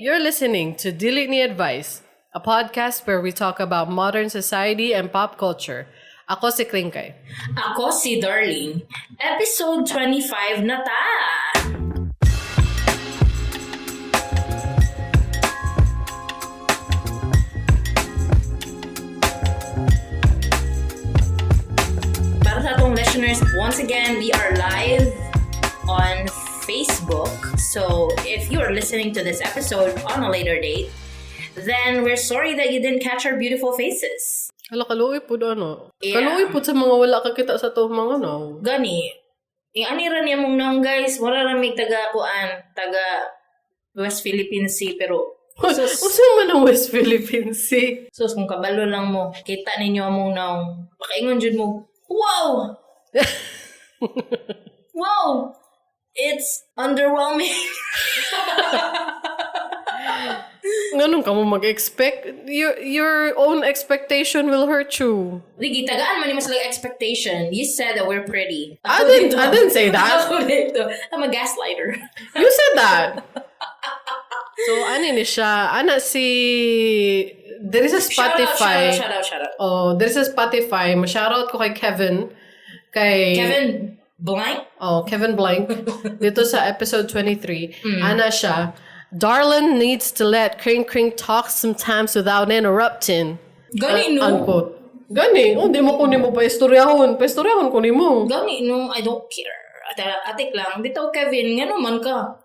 You're listening to Dili Ni Advice, a podcast where we talk about modern society and pop culture. Ako si Klingkay. Ako si Darling. Episode 25 na ta! Para sa atong listeners, once again, we are live on Facebook. So if you are listening to this episode on a later date, then we're sorry that you didn't catch our beautiful faces. Hala, kaluoy po ano. Yeah. Kaluoy po sa mga wala kakita sa to mga ano. Gani, yung ani ra niya mong naong guys, wala ra may taga kuan, taga West Philippine Sea, pero sus, Unsa man ang West Philippine Sea? Sus, kung kabalo lang mo, kita ninyo among naong, makaingon jud mo, wow! Wow! It's underwhelming. Ganun ka mo mag-expect? Your own expectation will hurt you. Ligi, tagaan man nimo sila expectation. You said that we're pretty. I didn't say that. Ako dito. I'm a gaslighter. You said that. So, ano ni siya? Ana si... There is a Spotify. Shout out, shout out, shout out. Oh, there is a Spotify. Ma-shoutout ko kay Kevin. Kay... Kevin Blank? Oh, Kevin Blank. Dito sa episode 23. Ana siya. "Darlin needs to let Kring Kring talk sometimes without interrupting." Gani no. Unquote. Gani. Oh, di mo ko nimo pa istoryahon. Pa istoryahon ko nimo. Gani no, I don't care. Ate, atik lang, dito Kevin, nga naman ka.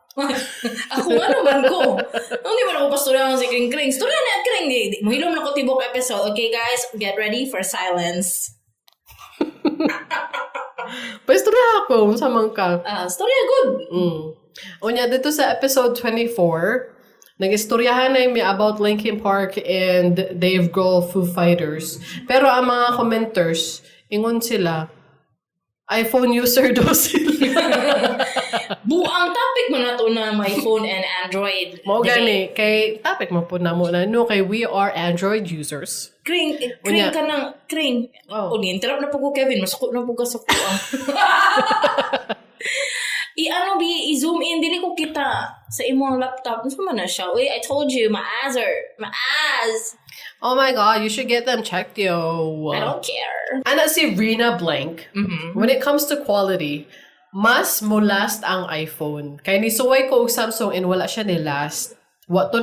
Ako nga naman ko. Hindi mo na ako pastoryahan si Kring Kring. Storya na Kring. Di, di. Muhilom na ko tibok episode. Okay guys, get ready for silence. Pa istorya ako. Unsa man ka. Ah, storya good. Unya, dito sa episode 24, nag-istoryahan na mi about Linkin Park and Dave Grohl, Foo Fighters. Pero ang mga commenters, ingon sila, iPhone user daw sila. Buang topic mo na to na my phone and Android Mao debate. gani, kay topic mo po na mo na, no, kay we are Android users. Kring, kring Unya. ka ng, kring. Oh. Oh. Interrupt na po ko, Kevin. Masuko na po ka sa kuang. I-ano bi, i-zoom in, dili ko kita sa imong laptop. Ano man na siya? Uy, I told you, my eyes are, my eyes. Oh my God, you should get them checked, yo. I don't care. Ana si Rina Blank, "When it comes to quality, mas mo last ang iPhone. Kay nisuway ko og Samsung and wala siya ni last. Wa to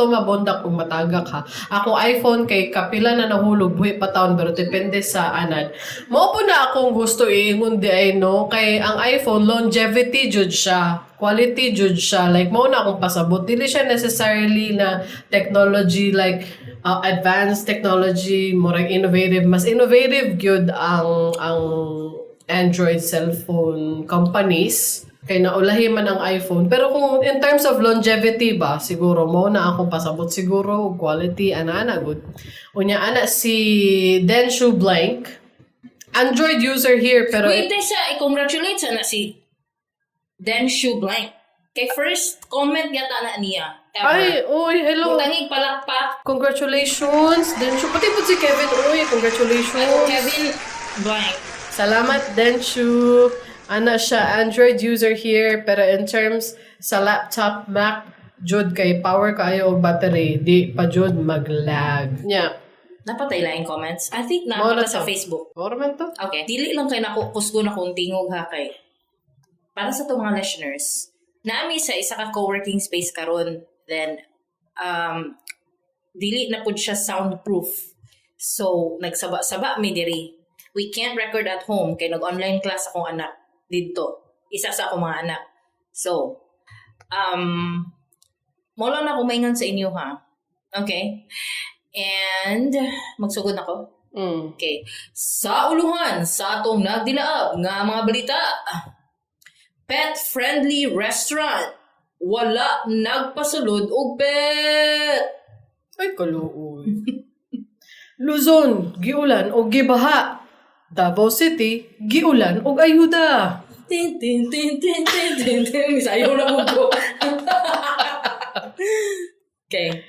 mabondak ug matagak ha. Ako iPhone kay kapila na nahulog buhi pa taon pero depende sa anad." Mao po na akong gusto iingon di ay no kay ang iPhone longevity jud siya. Quality jud siya. Like mao na akong pasabot. Dili siya necessarily na technology like advanced technology, murag innovative, mas innovative gyud ang Android cellphone companies kay naulahi man ang iPhone. Pero kung in terms of longevity ba, siguro mo na akong pasabot siguro, quality, ana-ana, good. Unya, ana si Denshu Blank, "Android user here, pero" Wait, sa, i-congratulate sa na si Denshu Blank. Kay first comment yata na niya. Ever. Ay, uy, hello. Tangig palakpak. Congratulations, Denshu. Pati po si Kevin, uy, congratulations. Kevin Blank. Salamat, Denshu. Ana siya, "Android user here, pero in terms sa laptop, Mac, jud kay power kaayo og battery, di pa jud maglag." Yeah. Napatay lang yung comments. I think Mao na napata sa to. Facebook. Mao man to? Okay. Dili lang kay nako kusgo na kong tingog ha kay. Para sa itong mga listeners, naami sa isa ka co-working space karon, then dili na pud siya soundproof. So nagsaba-saba mi diri. We can't record at home kay nag-online class akong anak didto. Isa sa akong mga anak. So, mo lang na ako maingon sa inyo ha. Okay? And magsugod na ko. Okay. Sa uluhan, sa atong nagdilaab nga mga balita. Pet-friendly restaurant. Wala nagpasulod og pet. Ay, kaluoy. Luzon, giulan og gibaha. Davao City, giulan og ayuda. Tin, tin, tin, tin, tin, tin, tin. Misayo na po ko. Okay.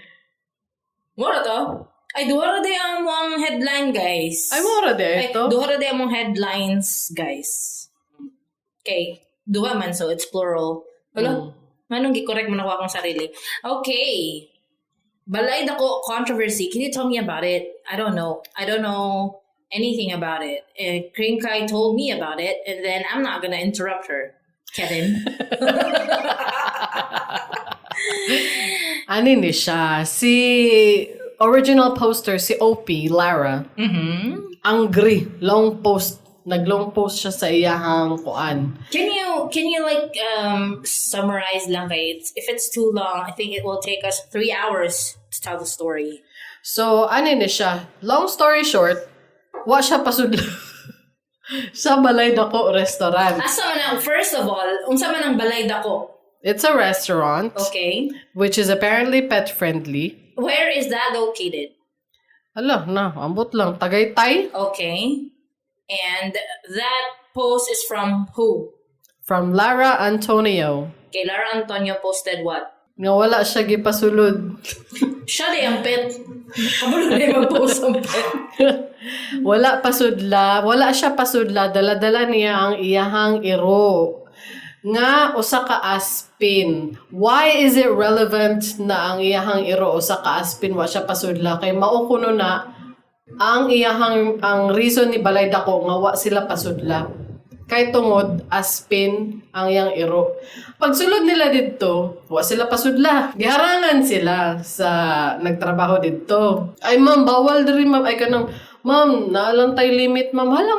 Mura to. Ay, duha ra day ang among headline, guys. Ay, mao ra di Ay, ito. duha ra day among headlines, guys. Okay. Duha man, so it's plural. Wala. Nganong gi-correct mo nako akong sarili? Okay. Balay Dako controversy. Can you tell me about it? I don't know. I don't know anything about it. Cream Kai told me about it, and then I'm not gonna interrupt her. Kevin. Ano ni siya? Si original poster, si OP, Lara, angry. Long post. Nag-long post siya sa iyahang kuan. Can you like summarize lang kay if it's too long, I think it will take us 3 hours to tell the story. So, ano ni siya? Long story short, wa siya pasudlo sa Balay Dako restaurant. Asa man ang, first of all, unsa man ang Balay Dako? It's a restaurant which is apparently pet friendly. Where is that located? Ala, na, ambot lang. Tagaytay. Okay. And that post is from who? From Lara Antonio. Okay, Lara Antonio posted what? Nga wala siya gipasulod. Siya di ang pet. Kabalo na yung mag-post ang pet. Wala pasudla, wala siya pasudla, dala-dala niya ang iyahang iro nga usa ka aspin. Why is it relevant na ang iyahang iro usa ka aspin wa siya pasudla kay mao kuno na ang iyahang ang reason ni Balay Dako nga wa sila pasudla? Kay tungod aspin ang iyang iro. Pagsulod nila didto, wa sila pasudla. Giharangan sila sa nagtrabaho didto. "Ay ma'am, bawal diri ma'am." Ay kanang, "Ma'am, naa lang tay limit ma'am." "Hala,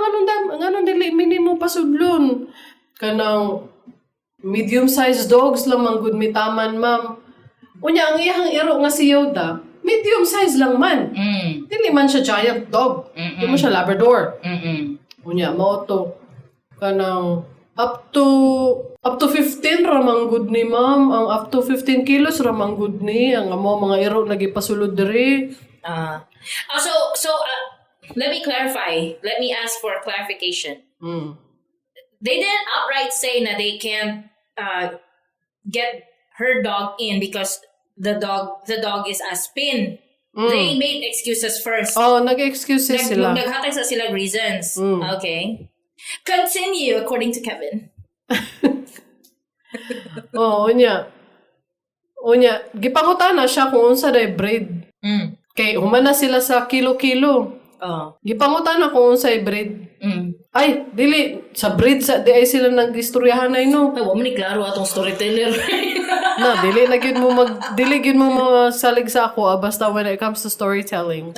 nganong dili minimo pasudlon? Kanang medium-sized dogs lang man gud mitaman ma'am." Unya ang iyang iro nga si Yoda, medium size lang man. Dili man siya giant dog. Di mo siya Labrador. Unya mao to kanang up to 15 ra man gud ni ma'am, ang up to 15 kilos ra man gud ni ang amo mga iro nagipasulod diri. So, let me clarify. Let me ask for clarification. They didn't outright say that they can't get her dog in because the dog is aspin. They made excuses first. Oh, nag-excuses sila. Naghatag sa sila reasons. Okay. Continue according to Kevin. Oh, unya. Unya, gipangutana siya kung unsa day breed. Kay human na sila sa kilo-kilo. Gipangutana kung unsay breed. Ay, dili sa breed sa di ay sila nag-istoryahan ay no. Ay, wa man ni klaro atong storyteller. Na, dili gyud mo masalig sa ako ah, basta when it comes to storytelling.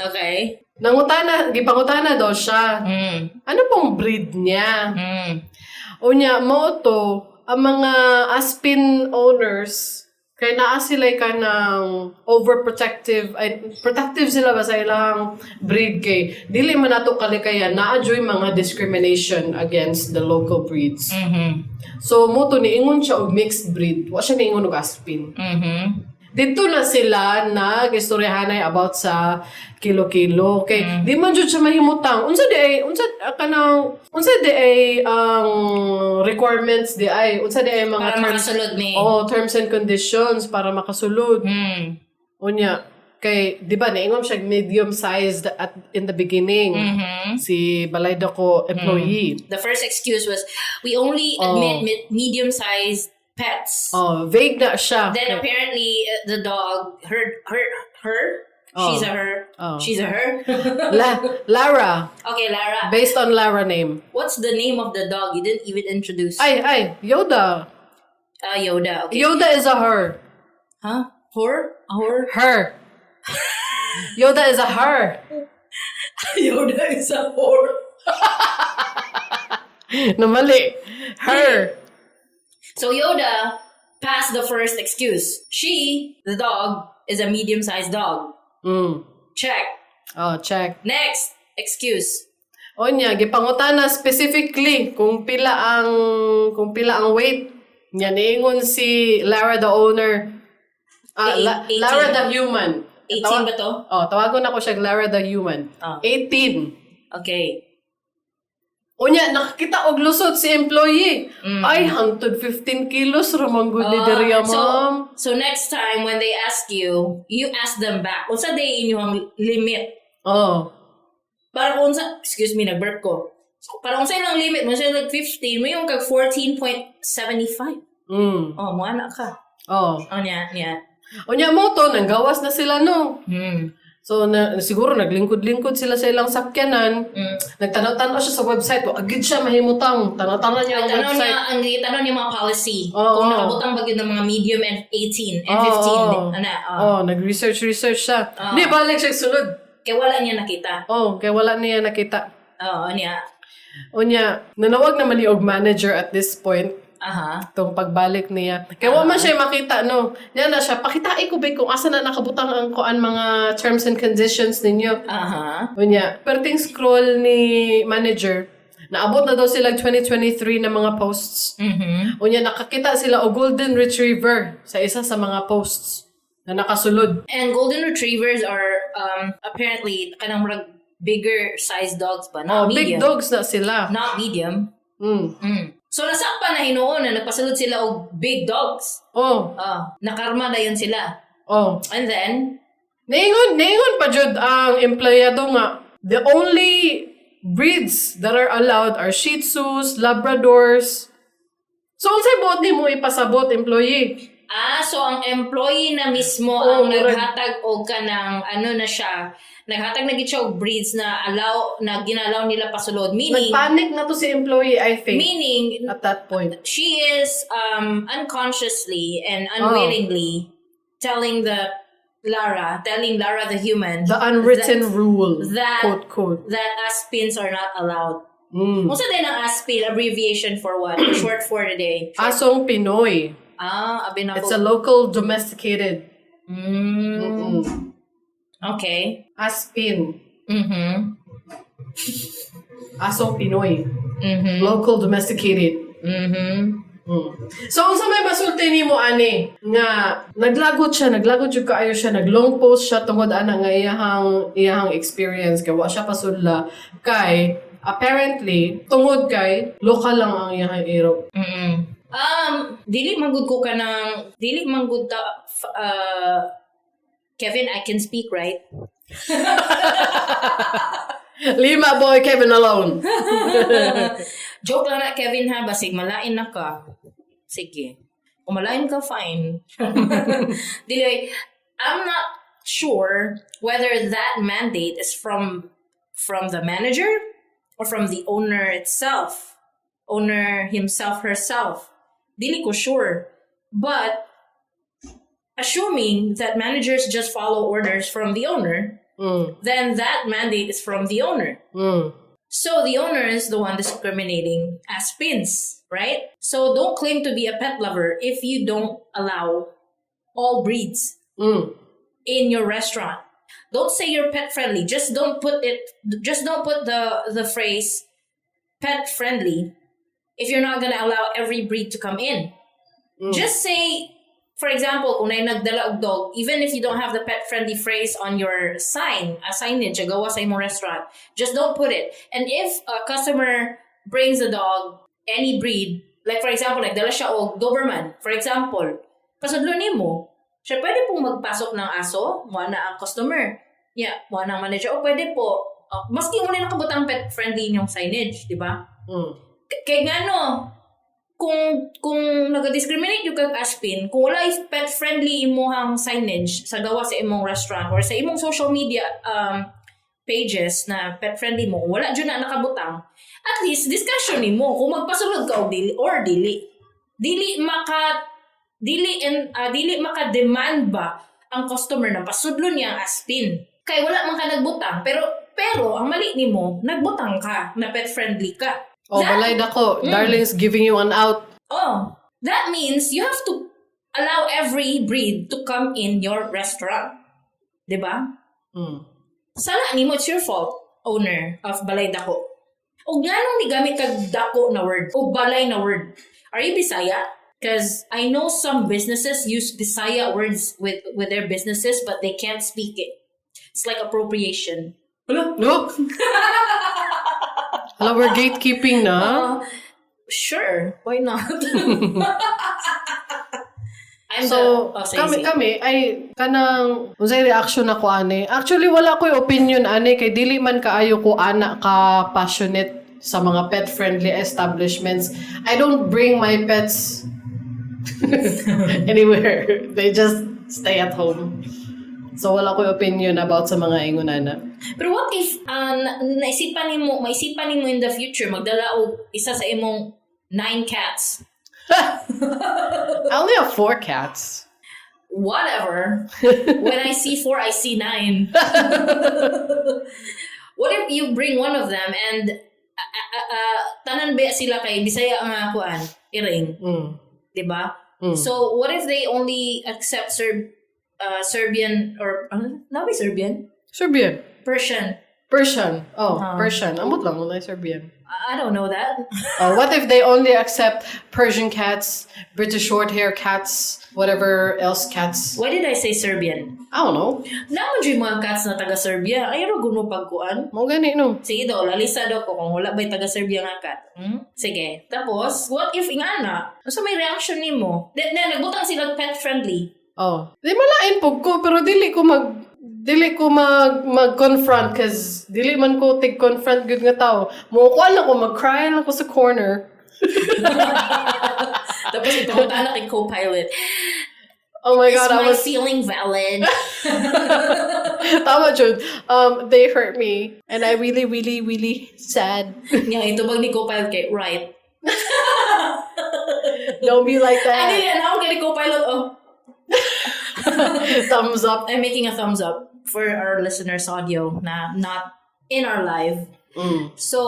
Nangutana, gipangutana daw siya. Ano pong breed niya? Unya, mao to, ang mga aspin owners, kay naa sila kanang overprotective, ay, protective sila ba sa ilang breed kay dili man nato kalikayan naa joy mga discrimination against the local breeds. So mao to niingon siya og mixed breed, wa siya niingon og aspin. Dito na sila nag-istoryahanay about sa kilo-kilo. Kay di man jud siya mahimutang. Unsa di ay unsa kanang unsa di ay ang requirements di ay unsa di ay mga Para terms? makasulod ni. Oh, terms and conditions para makasulod. Unya kay di ba niingon siya medium sized at in the beginning si Balay Dako employee. The first excuse was we only admit medium-sized pets. Oh, vague na siya. Then apparently the dog, her, her, her, she's a her, she's a her. Lara, Okay, Lara. Based on Lara name. What's the name of the dog? You didn't even introduce. Ay, ay, Yoda. Yoda. Okay. Yoda is a her. Huh? Her? A her? Her. Yoda is a her. Yoda is a whore. Namali. Her. So Yoda passed the first excuse. She, the dog, is a medium-sized dog. Check. Oh, check. Next excuse. Onya, gipangutana specifically kung pila ang weight. Nya niingon si Lara the owner. Ah, 18. Lara the human. 18 ba to? Oh, tawagon ako siya Lara the human. 18. Okay. Unya, nakakita og lusot si employee. "Ay, hangtod 15 kilos ra man gud ni diri, So, ma'am." so next time when they ask you, you ask them back. Unsa day inyong limit? Oh. Para kung unsa, excuse me, nag-burp ko. So, para unsa ilang limit mo, siya like 15, mo yung kag 14.75. Oh, mo anak ka. Oh. Oh, niya. Unya mo to, nanggawas na sila, no? So, na, siguro naglingkod-lingkod sila sa ilang sakyanan. Nagtanaw-tanaw siya sa website. Wa agad siya mahimutang. Tanaw-tanaw niya ang Ang tanong website. niya, ang tanong niya mga policy. Oo. Kung nakabutang ba yun ng mga medium and 18 and Oo, 15. oo. Ana, oh. Oh, nag-research-research siya. Oo. Di, balik siya sulod. Kaya wala niya nakita. Oh, kaya wala niya nakita. Oo, niya. Unya, nanawag naman ni og manager at this point tong pagbalik niya. Kaya wa man siya makita, no? Niya na siya, pakitain ko ba kung asa na nakabutang ang kuan mga terms and conditions ninyo. Unya, perting scroll ni manager, naabot na daw sila 2023 na mga posts. Unya, nakakita sila og golden retriever sa isa sa mga posts na nakasulod. And golden retrievers are apparently kanang murag bigger sized dogs ba? Oh, Not big medium. dogs na sila. Not medium. So nasakpan na hinuon na nagpasulod sila og big dogs. Oh, Ah, nakarma na yun sila. oh. And then, Niingon pa jud ang empleyado nga the only breeds that are allowed are Shih Tzus, Labradors. So unsay buot nimo ipasabot, employee? Ah, so ang employee na mismo Oo, ang murag- naghatag og kanang ano na siya, naghatag na gid siya og breeds na allow na ginalaw nila pasulod. Meaning, Nagpanic na to si employee, I think, meaning at that point. She is unconsciously and unwillingly telling the Lara, telling Lara the human The unwritten rule, quote quote. That aspins are not allowed. Unsa din ang aspin? Abbreviation for what? Short for today. Asong Pinoy. Ah, abi na It's a local domesticated. Aspin. Asong Pinoy. Local domesticated. So, unsa may masulti nimo ani nga naglagot siya, naglagot jud kaayo siya, nag-long post siya tungod ana nga iyahang experience kay wa siya pasudla kay apparently tungod kay local lang ang iyahang irog. Dili man gud ko kanang dili man gud ta Kevin, I can speak, right? Leave my boy Kevin alone. Joke lang na, Kevin, ha, basig malain na ka. Sige. Kung malain ka, fine. Dili, I'm not sure whether that mandate is from the manager or from the owner itself. Owner himself, herself. Dili ko sure. But assuming that managers just follow orders from the owner, then that mandate is from the owner. So the owner is the one discriminating aspins, right? So don't claim to be a pet lover if you don't allow all breeds in your restaurant. Don't say you're pet friendly. Just don't put the phrase "pet friendly" if you're not gonna allow every breed to come in. Just say, for example, kung naay nagdala og dog, even if you don't have the pet friendly phrase on your sign, a signage, a gawa sa imong restaurant, just don't put it. And if a customer brings a dog, any breed, like for example, nagdala siya og Doberman, for example, pasudlo nimo. Siya, "Pwede pong magpasok ng aso?" Mo na ang customer. Yeah, mo na ang manager. "O, pwede po." Oh, maski wala nakabutang pet friendly inyong signage, di ba? Kay ngano, kung naga-discriminate yung kag aspin, kung wala pet friendly imuhang signage sa gawa sa imong restaurant or sa imong social media pages na pet friendly mo, kung wala jud na nakabutang, at least discussion nimo kung magpasulod ka og dili or dili. Dili maka demand ba ang customer na pasudlo niya ang aspin. Kay wala man ka nagbutang, pero ang mali nimo, nagbutang ka na pet friendly ka. Oh, balay dako. Darling's giving you an out. Oh, that means you have to allow every breed to come in your restaurant. 'Di ba? Mm. Sala nimo, it's your fault, owner of Balay Dako. Og nganong nigamit kag dako na word o balay na word? Are you Bisaya? Because I know some businesses use Bisaya words with their businesses, but they can't speak it. It's like appropriation. Hala, look. Hala, we're gatekeeping na. Sure, why not? I'm So, the, oh, sige, kami, sige. Kami, ay, kanang, unsay reaction nako ani? Actually, wala ko'y opinion ani, kay dili man kaayo ko ana ka passionate sa mga pet-friendly establishments. I don't bring my pets. Anywhere. They just stay at home. So wala ko'y opinion about sa mga ingunana. Pero what if naisipan nimo, maisipan nimo in the future magdala og isa sa imong nine cats? I only have four cats. Whatever. When I see four, I see nine. What if you bring one of them and tanan ba sila kay Bisaya nga kuan, iring, 'di ba? Mm. So what if they only accept Serbian or ano? Na ba Serbian? Serbian. Persian. Persian. Oh, Ah. Persian. Ambot lang na Serbian. I don't know that. Oh, what if they only accept Persian cats, British short hair cats, whatever else cats? Why did I say Serbian? I don't know. Naa man juy mga cats na taga Serbia. Ay ro guno pagkuan. Mao gani no. Sige daw, lalisa daw ko kung wala ba'y taga Serbia nga cat. Sige. Tapos, what if ingana? Unsa may reaction nimo? Then, then nagbutang sila pet friendly. Oh. Di malain pud ko pero dili ko mag-confront 'cause dili man ko tig confront gud nga tao. Mo ko lang ko, mag-cry lang ko sa corner. Tapos ipangutana kay co-pilot. Oh my "Is God, I my was feeling valid?" Tama jud. They hurt me and I really, really, really sad. Nga itubag ni co-pilot kay, "Right." Don't be like Ano that. yan? Ako kay co-pilot, oh. Thumbs up. I'm making a thumbs up for our listeners' audio na not in our live. So,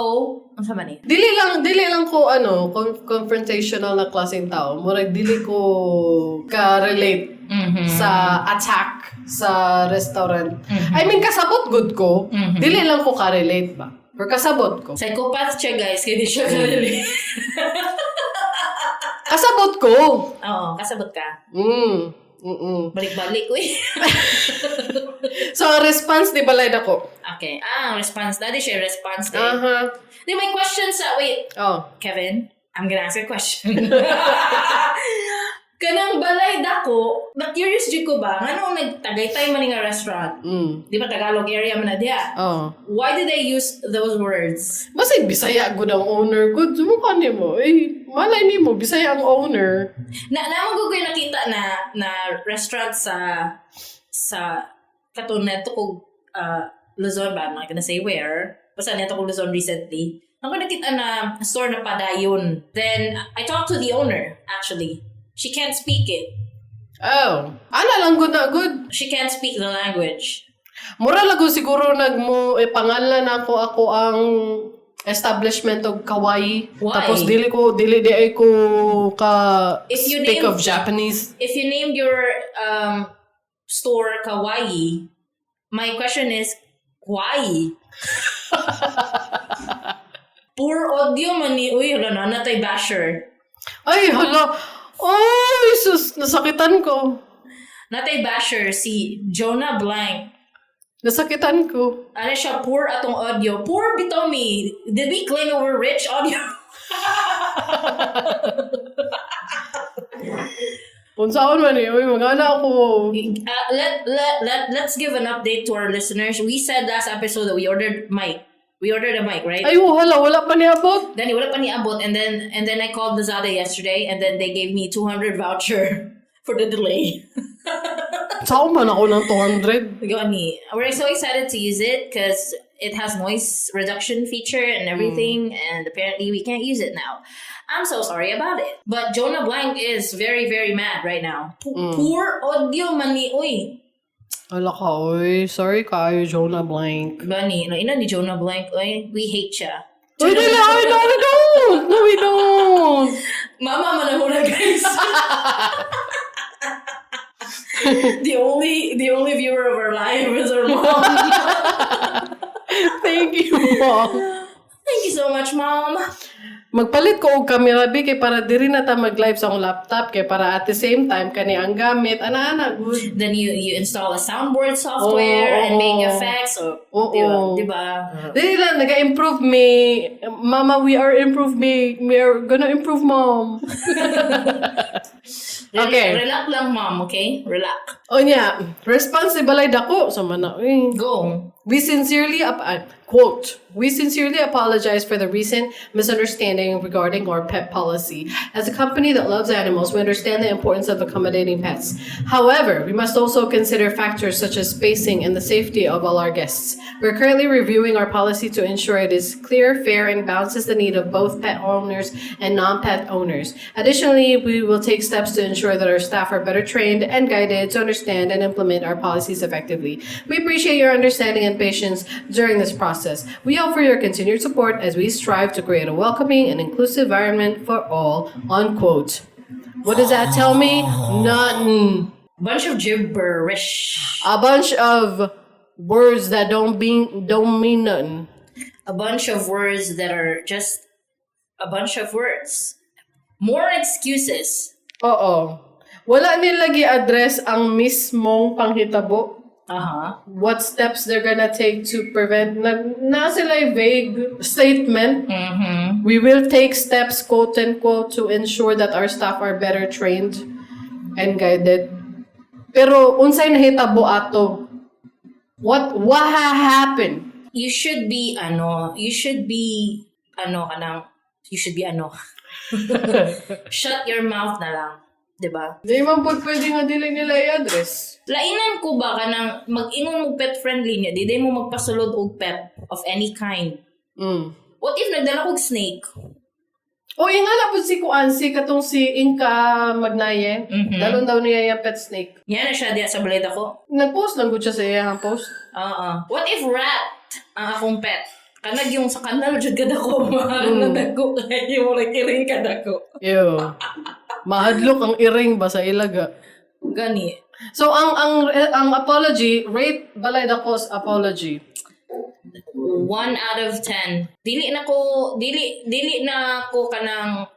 ang sama ni? Dili lang ko ano, confrontational na klaseng tao. Murag dili ko ka-relate sa attack sa restaurant. I mean, kasabot gud ko. Dili lang ko ka-relate ba. Pero kasabot ko. Psychopath siya, guys. Kaya di siya ka-relate. Kasabot ko. Oo, kasabot ka. Balik-balik, uy. So, ang response ni balay ko. Okay. Ah, response. That is your response. Eh. Di, may question sa... Wait, Oh. Kevin, I'm gonna ask a question. Kanang balay dako, na-curious jud ko ba, nganong nagtagaytay man nga restaurant? Di ba Tagalog area man na diha? Oh. Why did they use those words? Basta Bisaya gud ang owner. Good, mukha nimo. Eh, malay nimo Bisaya ang owner. Na naa man ko'y nakita na na restaurant sa katong naadto kog Luzon ba, I'm not gonna say where. Basta naadto kog Luzon recently. Ako nakita na store na padayon. Then I talked to the owner, actually. She can't speak it. Oh. Ana lang gud na good. She can't speak the language. Mura lang gud siguro nagmo eh, pangalan nako ako ang establishment og kawaii. Why? Tapos dili ko dili di ay ko ka If you speak name- of Japanese. If you named your store Kawaii, my question is, why? Poor audio man ni, uy, wala na natay basher. Ay, hala. Ay, sus, nasakitan ko. Natay basher si Jonah Blank. Nasakitan ko. Ano siya, poor atong audio. Poor bitaw mi. Did we claim we're rich audio? Unsaon man eh, uy, magana ako. Let's give an update to our listeners. We said last episode that we ordered mic. We ordered a mic, right? Ay, hala, wala pa niabot. Then wala pa niabot and then I called Lazada yesterday and then they gave me 200 voucher for the delay. Saan man ako ng 200? Gani. We're so excited to use it because it has noise reduction feature and everything, and apparently we can't use it now. I'm so sorry about it. But Jonah Blank is very, very mad right now. Poor audio man ni, uy. Hala ka, oy. Sorry kaayo, Jonah Blank. Gani, ina ni Jonah Blank, uy. We hate siya. Uy, dili, ay, no, we don't! No, we don't! Mama man ang huna, guys. The only viewer of our live is our mom. Thank you, Mom. Thank you so much, Mom. Magpalit ko og camera bi kay para diri na ta mag-live sa akong laptop kay para at the same time kani ang gamit ana ana good. Then you install a soundboard software and make effects. So, Oo. diba? Diba? Dili lang naga-improve me. Mama, we are improve me. We are gonna improve, Mom. Okay. Relax lang, Mom, okay? Relax. O niya, responsible ay dako. So man na, eh. Go. We sincerely, quote, "We sincerely apologize for the recent misunderstanding regarding our pet policy. As a company that loves animals, we understand the importance of accommodating pets. However, we must also consider factors such as spacing and the safety of all our guests. We're currently reviewing our policy to ensure it is clear, fair, and balances the need of both pet owners and non-pet owners. Additionally, we will take steps to ensure that our staff are better trained and guided to understand and implement our policies effectively. We appreciate your understanding and patience during this process. We offer your continued support as we strive to create a welcoming and inclusive environment for all." Unquote. What does that tell me? Nothing. Bunch of gibberish. A bunch of words that don't mean nothing. A bunch of words that are just a bunch of words. More excuses. Oo. Wala nila gi-address ang mismong panghitabo. What steps they're gonna take to prevent. Nag, na sila vague statement. "We will take steps," quote unquote, "to ensure that our staff are better trained and guided." Pero unsay nahitabo ato? What happened? You should be, ano, kanang, you should be ano. Shut your mouth na lang. 'Di ba? Di man po pwede nga dili nila i-address. Lainan ko ba kanang mag-ingon mo pet friendly niya, di mo magpasulod og pet of any kind? What if nagdala kog snake? O ingala po si Kuan, si katong si Inka Magnaye. Dalon daw niya yung pet snake. Niya na siya diya sa balay dako. Nag-post lang gud siya sa iyang post. Oo. What if rat ang akong pet? Kanag yung sa kanal jud kadako, mm. Dako kayo mo iring kadako. Ew. Mahadlok ang iring ba sa ilaga. Gani. So ang apology, rate Balay Dako's apology. 1 out of 10. Dili na ko kanang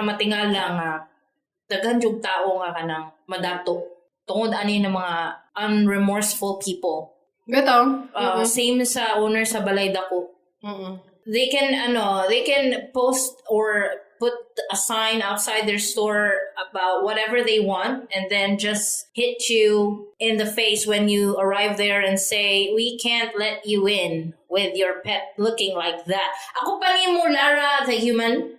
matingala nga daghan jud tao nga kanang madato tungod ani ng mga unremorseful people. Bitaw. Same sa owner sa Balay Dako. They can ano, they can post or put a sign outside their store about whatever they want and then just hit you in the face when you arrive there and say, "We can't let you in with your pet looking like that." Ako pa nimo, Lara the Human,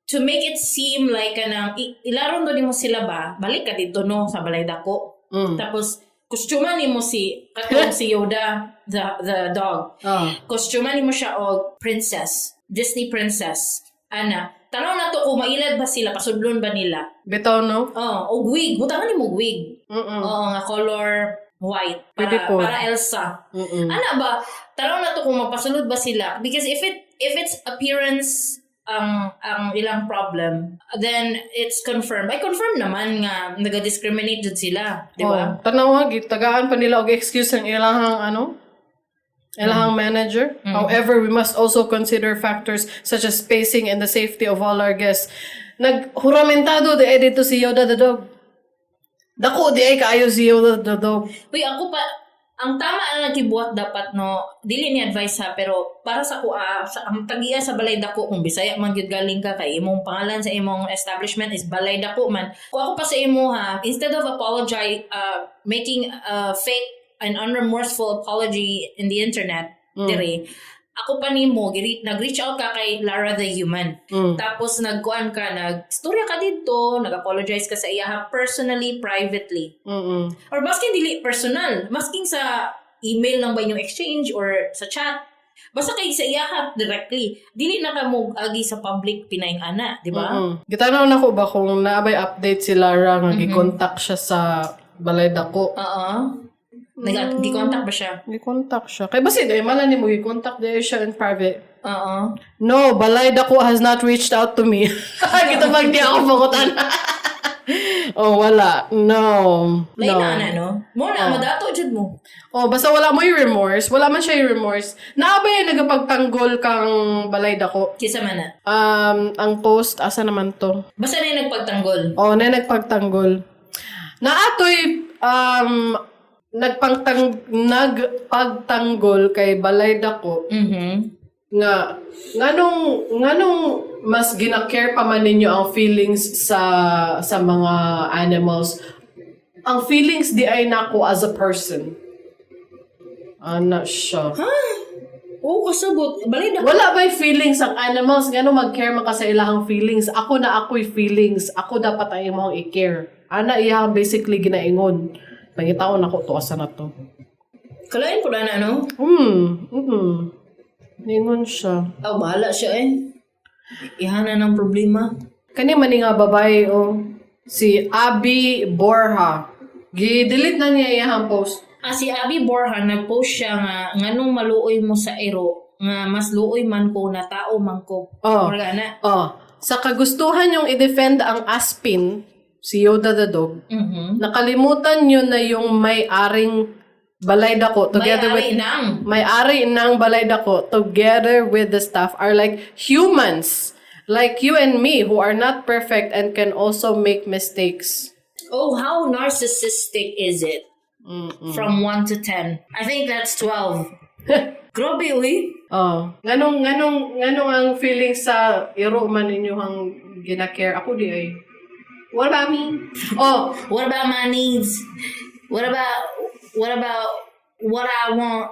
to make it seem like kanang ilaron do nimo sila ba, balik ka dito no sa Balay Dako. Tapos kostyuma nimo si katong si Yoda the dog. Kostyuma nimo siya og princess, Disney princess. Ana, tanaw na to kung mailad ba sila, pasudlon ba nila. Bitaw, no? Oh, og wig, butangan nimo og wig. Oo, nga color white para Pwede po. Para Elsa. Ana ba, tanaw na to kung mapasulod ba sila because if it's appearance ang ilang problem, then it's confirmed. Ay, confirm naman nga naga-discriminate jud sila, di ba? Oh, tanawa, gitagaan pa nila og excuse ang ilahang ano? Ilahang manager. "However, we must also consider factors such as spacing and the safety of all our guests." Naghuramentado di ay dito si Yoda the dog. Dako di ay kaayo si Yoda the dog. Uy, ako pa, ang tama ang nagibuhat dapat no, dili ni advice ha, pero para sa kuha, sa, ang tagiya sa Balay Dako, kung Bisaya man gyud galing ka, kay imong pangalan sa imong establishment is Balay Dako man. Kung ako pa sa imo ha, instead of apologize, making a fake and unremorseful apology in the internet, diri, ako pa nimo, nag-reach out ka kay Lara the Human. Tapos nagkuan ka, nag-istorya ka dito, nag-apologize ka sa iya ha, personally, privately. Or masking dili personal, masking sa email lang ba inyong exchange or sa chat. Basta kay sa iya ha directly. Dili na ka mo agi sa public pinaing ana, di ba? Gitanaw na ko ba kung naabay update si Lara nga gi-contact siya sa Balay Dako. Oo. Nag gi-contact ba siya? Gi-contact siya. Kay basi di man ni mo gi-contact di siya in private. Oo. No, Balay Dako has not reached out to me. Kita pag di ako pangutan. Oh, wala. No. Lain No. na ana no. Mo na madato jud mo. Oh, basta wala mo yung remorse. Wala man siya yung remorse. Naa ba yung nagapagtanggol kang Balay Dako? Kisa man na. Ang post, asa naman to? Basta na yung nagpagtanggol. Oh, na nagpagtanggol. Naatoy nagpagtanggol kay Balay Dako nga nganong mas gina-care pa man ninyo ang feelings sa mga animals. Ang feelings diay nako as a person. Ana siya. Ha? Oo, kasabot. Balay na. Wala ba'y feelings ang animals? Ngano mag-care man ka sa ilahang feelings? Ako na ako'y feelings. Ako dapat ang imong i-care. Ana iyang basically ginaingon. Pangitaon ako to, asa na to. Kalain po na no? Ningon siya. Oh, bahala siya eh. Ihana ng problema. Kani man ni nga babae oh. Si Abby Borja. Gi-delete na niya iyang post. Ah, si Abby Borja, nag-post siya nga, nganong maluoy mo sa iro, nga mas luoy man ko na tao man ko. Oh. Mura na. Oh, sa kagustuhan yung i-defend ang Aspin, si Yoda the dog, nakalimutan nyo na yung may-aring balay dako together May-ari with nang. may-ari ng balay dako together with the staff are like humans like you and me who are not perfect and can also make mistakes. Oh, how narcissistic is it? From 1 to 10. I think that's 12. Grabe, uy. Oh, nganong ang feeling sa iro man ninyo ang gina-care ako di ay. What about me? Oh, What about my needs? What about what I want?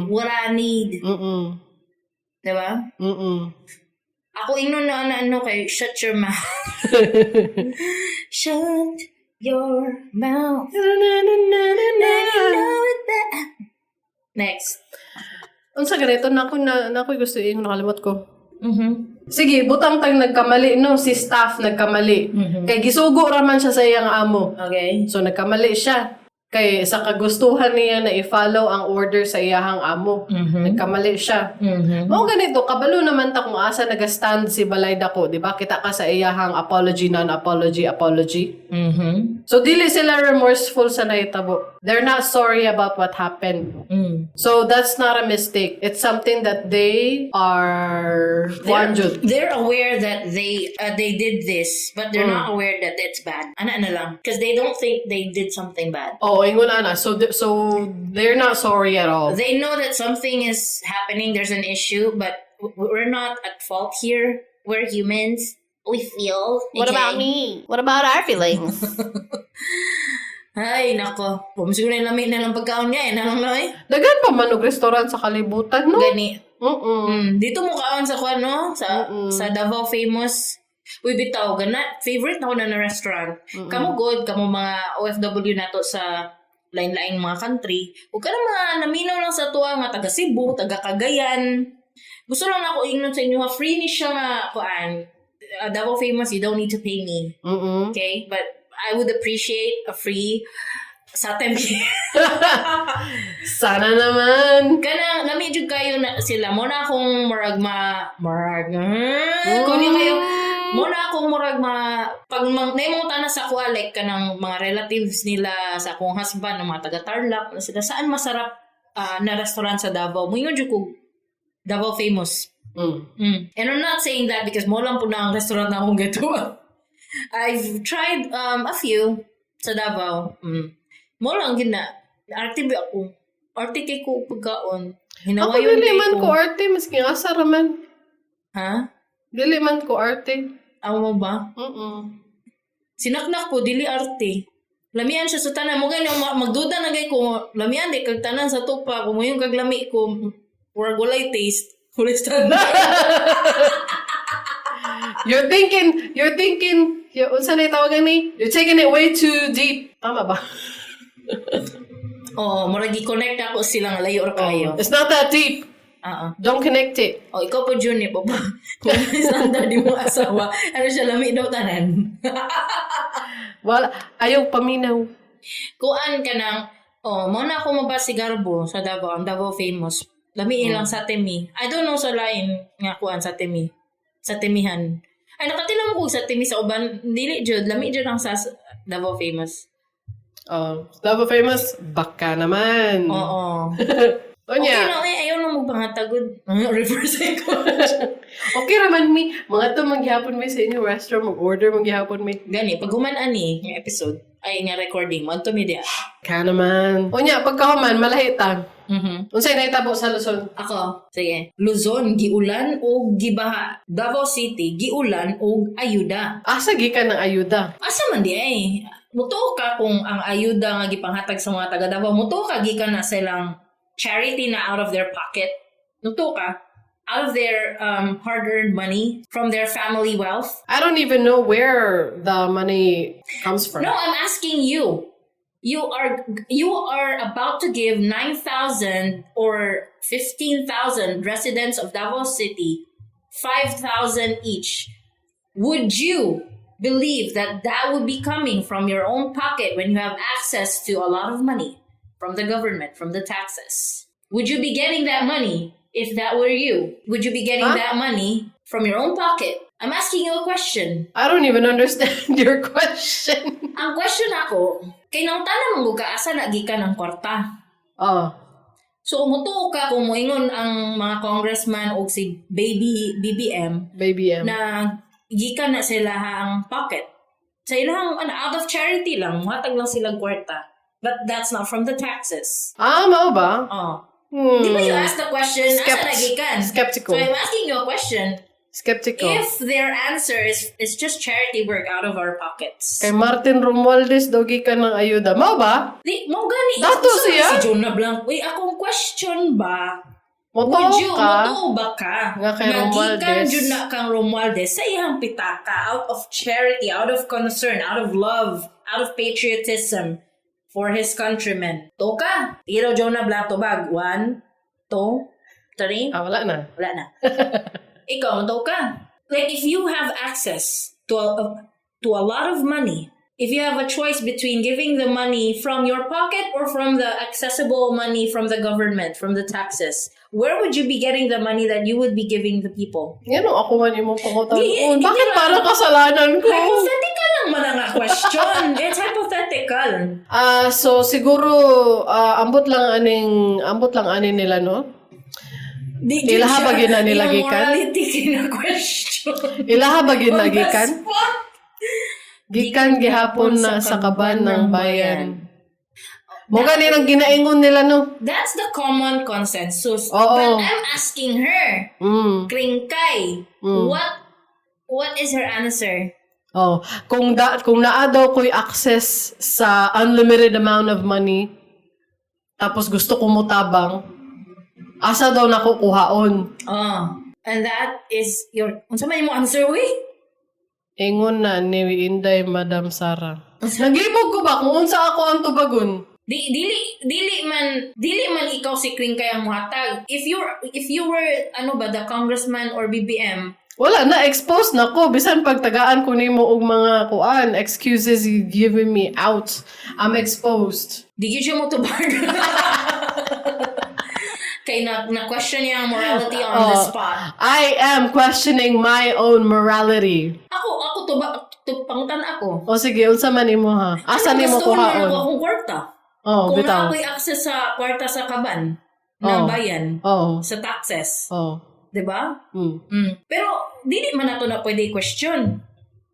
What I need? Diba? Mm. Ako ingnon na ano kay shut your mouth. Shut your mouth. Next. Unsa ganito na ako na ako'y gusto ingon, nakalimot ko. Sige, butang tag nagkamali no, si staff nagkamali. Kay gisugo ra man siya sa iyang amo. So nagkamali siya. Kay sa kagustuhan niya na i-follow ang order sa iyahang amo. Nagkamali siya. Mao ganito, kabalo naman ta kung asa naga-stand si Balay Dako, di ba? Kita ka sa iyahang apology, non-apology, apology. So dili sila remorseful sa nahitabo. They're not sorry about what happened. So that's not a mistake. It's something that they are They're, jud. they're aware that they did this, but they're not aware that it's bad. Ana na lang. Because they don't think they did something bad. Oh, ingon ana. So they're not sorry at all. They know that something is happening, there's an issue, but we're not at fault here. We're humans. We feel. What about Okay? me? What about our feelings? Ay, nako. Siguro na lami na lang pagkaon niya eh. Nalang na eh. Daghan pa man og restaurant sa kalibutan, no? Gani. Dito mo kaon sa kuan, no? Sa Davao famous. Uy, bitaw, gana. Favorite na ko na restaurant. Kamo good, kamo mga OFW nato sa lain-laing mga country. Ug ka mga naminaw lang sa tuwa nga taga Cebu, taga Cagayan. Gusto lang ako ingnon sa inyo ha, free ni siya nga kuan. Davao famous, you don't need to pay me. Okay? But I would appreciate a free sa tempe. Sana naman. Kanang lami jud kayo na sila mo na akong murag ma murag kunin kayo mo na akong murag ma pag naimong tanan sa kuha like kanang mga relatives nila sa akong husband ng mga taga Tarlac na sila saan masarap na restaurant sa Davao mo jud ko Davao famous. And I'm not saying that because mo lang po na ang restaurant na akong gatuwa. I've tried a few sa Davao. Mo lang gid na. Arte ba ako? Arte kay ko pagkaon. Ako Hinawayon dili kay man ko arte maski asa ra man. Ha? Dili man ko arte. Amo mo ba? Mm. Sinaknak ko dili arte. Lamian siya sa tanan mo gani magduda na gay ko lamian di kag tanan sa tupa kung moyong kag lami ko murag walay taste. Walay standard. You're thinking, unsa na tawagan ni? You're taking it way too deep. Tama ba? Oo, murag gi-connect ako sila nga layo ra kayo. It's not that deep. Oo. Don't connect it. O, ikaw po, Juni, po ba? Kung may standard yung mga asawa, ano siya, lami daw tanan. Wala, ayaw paminaw. Kuan ka ng, oh, mo na ako maba si Garbo sa Davao, ang Davao famous. Lami ilang sa Temi. I don't know sa lain nga kuan sa Temi. Sa Temihan. Ay, nakatila mo kung sa Temi sa uban, dili jud, lami jud ang sa Davao famous. Oh, Davao famous, baka naman. Oo. Unya, Okay na, eh, ayaw na magpangatagod. Reverse psychology. Okay raman mi. Mga to manggihapon mi sa inyong restaurant, mag-order manggihapon mi. Gani, pag human ani, nga episode, ay nga recording, mo mi diya. Ka naman. Unya, pagkahuman, malahitan. Unsay nahitabo sa Luzon? Ako, sige. Luzon, giulan o gibaha. Davao City, giulan o ayuda. Asa gikan ng ayuda? Asa man di ay? Mutuo ka kung ang ayuda nga gipanghatag sa mga taga Davao, mutuo ka gikan na silang charity na out of their pocket. Mutuo ka out of their hard-earned money from their family wealth. I don't even know where the money comes from. No, I'm asking you. You are about to give 9,000 or 15,000 residents of Davao City 5,000 each. Would you believe that that would be coming from your own pocket when you have access to a lot of money from the government, from the taxes? Would you be getting that money if that were you? Would you be getting Huh? that money from your own pocket? I'm asking you a question. I don't even understand your question. Ang question ako, kay nangutana man gud ka asa na gikan ang kwarta. Oh. So mutuo ka kung moingon ang mga congressman o si baby BBM Baby M. na gikan na sila ang pocket. Sa ilang ano, out of charity lang, muhatag lang silang kwarta. But that's not from the taxes. Ah, mao ba? Oh. Hmm. Di ba you asked the question, asa na gikan? Skeptical. So I'm asking you a question. Skeptical. If their answer is just charity work out of our pockets. Kay Martin Romualdez daw gikan ng ayuda. Mao ba? Di, mo gani. Dato Unsa siya? si Jonah Blanc. Uy, akong question ba? Mutuo Would you, ka? mutuo ba ka? Nga kay Na gikan Romualdez. jud na kang Romualdez sa iyang pitaka out of charity, out of concern, out of love, out of patriotism for his countrymen. Tuo ka. Tiro Jonah Blanc tubag. One, two, three. Ah, wala na. Wala na. Ikaw, mutuo ka. Like, if you have access to a lot of money, if you have a choice between giving the money from your pocket or from the accessible money from the government, from the taxes, where would you be getting the money that you would be giving the people? Ngano ako man imong pangutan-on? Di- Bakit di ba- parang kasalanan ko? Hypothetical lang man ang question. It's hypothetical. Ah, so siguro ambot lang ani nila, no? Di, Ilaha ba gyud na nila Yung gikan? morality kina-question. Ilaha ba gyud On na the gikan? spot. Gikan gihapon na sa kaban ng bayan. Mo gani ang ginaingon nila, no? That's the common consensus. Oo. But I'm asking her, Kringkay, what is her answer? Oh, kung naa daw ko'y access sa unlimited amount of money, tapos gusto ko motabang, asa daw nako kuhaon? Oh. And that is your, unsa man imo answer we? Ingon na ni Inday Madam Sara. Naglibog ko ba kung unsa ako ang tubagon? Di dili man ikaw si Kringkay ang muhatag. If you were ano ba, the congressman or BBM, Wala na, expose na ko. Bisan pagtagaan ko nimo og mga kuan, excuses you giving me out. I'm exposed. Di gyud siya mo tubag. Kay na question niya ang morality on the Oh. spot. I am questioning my own morality. Ako to ba to pangutan ako. O sige, unsa man imo ha? Asa Ano, nimo gusto man kuhaon? ako akong kwarta. Oh, Kung bitaw. na ako'y access sa kwarta sa kaban ng Oh. bayan, Oh. sa taxes, Oh. 'di ba? Mm. Pero dili man nato na pwede i-question.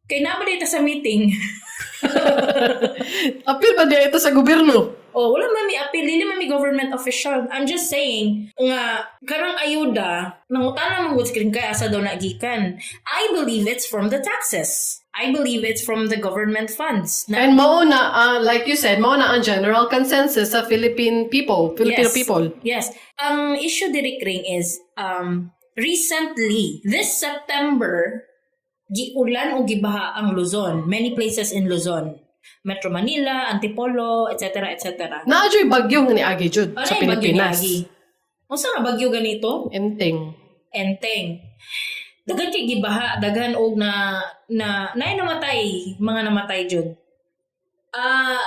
Kay nabali ta sa meeting. Apil ba diay ito sa gobyerno? Oh, wala man mi appeal, dili man mi government official. I'm just saying nga karang ayuda nangutana man gud screen kay asa daw na gikan. I believe it's from the taxes. I believe it's from the government funds. Na, And mao na, like you said, mao na ang general consensus sa Philippine people, Filipino Yes. people. Yes. Ang issue diri Kring is recently this September giulan o gibaha ang Luzon, many places in Luzon. Metro Manila, Antipolo, etc. etc. Naa juy bagyo nga niagi jud Ano sa yung bagyo Pilipinas. niagi? Unsa nga bagyo ganito? Enteng. Enteng. Daghan kay gibaha, daghan og na na naay namatay, mga namatay jud. Ah,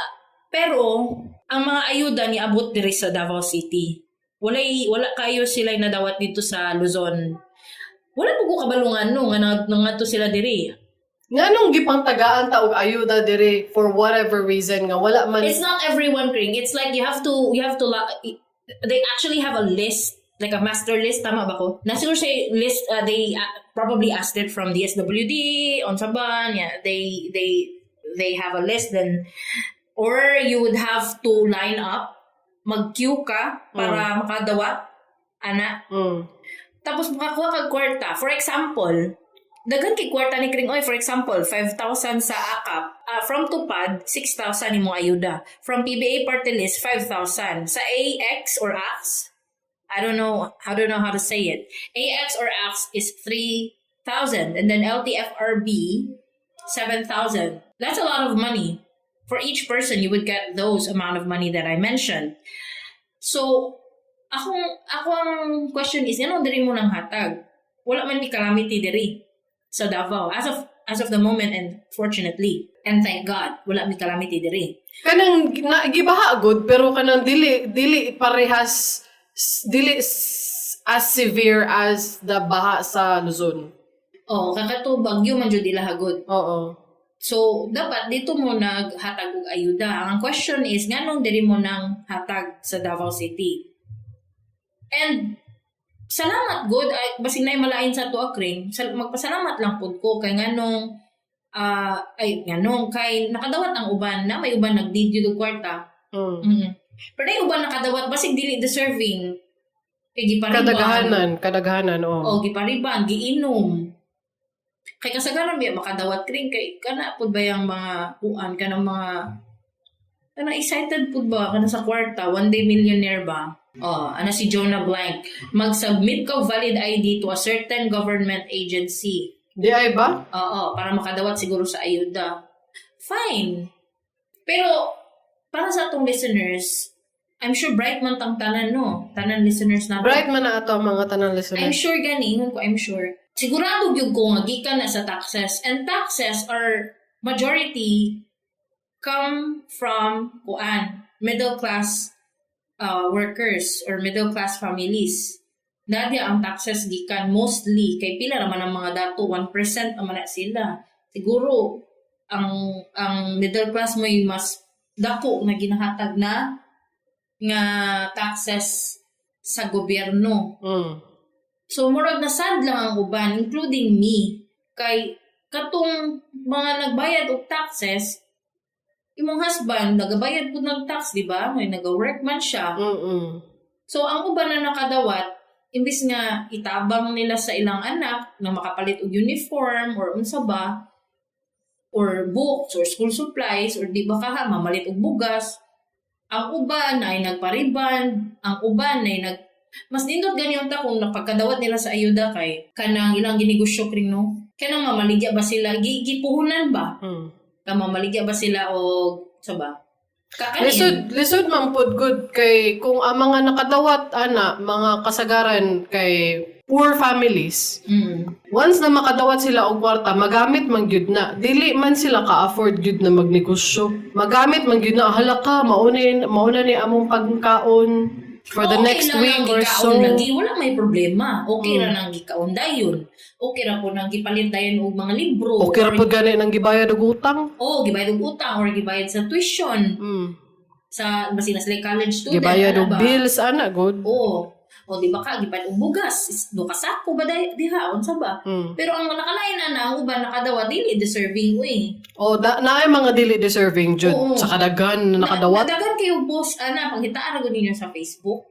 pero ang mga ayuda niabot diri sa Davao City. Walay wala kayo sila nadawat dito sa Luzon. Wala po ko kabalungan no nga nangadto sila diri. Nganong gipangtagaan ta og ayuda diri for whatever reason nga wala man? It's not everyone, Kring. It's like you have to they actually have a list, like a master list, tama ba ko? Na siguro siya list, they probably asked it from DSWD, on Saban, yeah, they have a list then, or you would have to line up, mag-queue ka para makadawat, ana. Tapos makakuha kag kwarta. For example, Daghan kay kwarta ni Kring. Oy, for example, 5,000 sa AKAP. From Tupad, 6,000 imong ayuda. From PBA party list, 5,000. Sa AX or AX, I don't know how to say it. AX or AX is 3,000 and then LTFRB, 7,000. That's a lot of money. For each person, you would get those amount of money that I mentioned. So, akong ang question is, ano diri mo nang hatag? Wala man ni calamity diri sa Davao as of the moment, and fortunately and thank God, wala mi calamity diri. Kanang na, gibaha gud, pero kanang dili dili parehas, dili as severe as the baha sa Luzon. Oh, kakato bagyo man jud ila hagod. Oo. So, dapat dito mo naghatag og ayuda. Ang question is, nganong diri mo nang hatag sa Davao City? And salamat gud, ay basig naay malain sa ato, Kring. Magpasalamat lang pud ko kay nganong ay nganong kay nakadawat ang uban na may uban nag-need jud og kwarta. Pero nay uban nakadawat basig dili deserving kay gipariban. Kadaghanan, kadaghanan, oo. O gipariban, giinom. Kay kasagaran biya makadawat, Kring, kay kana pud ba yung mga kuan, kanang mga kana excited pud ba kana sa kwarta, one day millionaire ba? Oh, ana si Jonah Blank. Mag-submit ka og valid ID to a certain government agency. Di ay ba? Oo, para makadawat siguro sa ayuda. Fine. Pero para sa atong listeners, I'm sure bright man tang tanan, no? Tanan listeners na. Bright man na ato ang mga tanang I'm listeners. sure gani, ingon ko, I'm sure. Sigurado gyud ko nga gikan na sa taxes, and taxes are majority come from kuan, middle class workers or middle class families. Nadia ang taxes gikan mostly kay pila naman ang mga dato, 1% naman na sila. Siguro ang middle class mo yung mas dako na ginahatag na nga taxes sa gobyerno. So murag na sad lang ang uban, including me, kay katong mga nagbayad og taxes, imong husband nagabayad pud ng tax, di ba? May naga-work man siya. So ang uban na nakadawat, imbis nga itabang nila sa ilang anak na makapalit og uniform or unsa ba or books or school supplies or di ba kaha mamalit og bugas, ang uban ay nagpariban, ang uban ay nag mas nindot gani unta kung napagkadawat nila sa ayuda kay kanang ilang ginegosyo, Kring, no, kanang mamaligya ba sila, gipuhunan ba, ka mamaligya ba sila og sa ba kakanin. Lisod, lisod man pud gud kay kung ang mga nakadawat ana, mga kasagaran kay poor families. Once na makadawat sila og kwarta, magamit man gyud na. Dili man sila ka-afford gyud na magnegosyo. Magamit man gyud na, hala ka, mauna ni among pagkaon for the Okay next lang week ang or gikaon so. lagi, wala may problema. Okay ra nang gikaon dayon. Okay ra po nang gipalit dayon og mga libro. Okay ra pud gani nang gibayad og utang. Oh, gibayad og utang or gibayad sa tuition sa basin na sila college student. Gibayad ana og ba? bills ana gud. Oo. O di ba ka gibayad og bugas, is do ka sako ba diha unsa ba? Pero ang nakalain na ang uban nakadawat dili deserving uy. Oh, da, naay mga dili deserving jud sa kadaghan na nakadawat. Nadagan kayo post ana, pangitaan ra gud ninyo sa Facebook.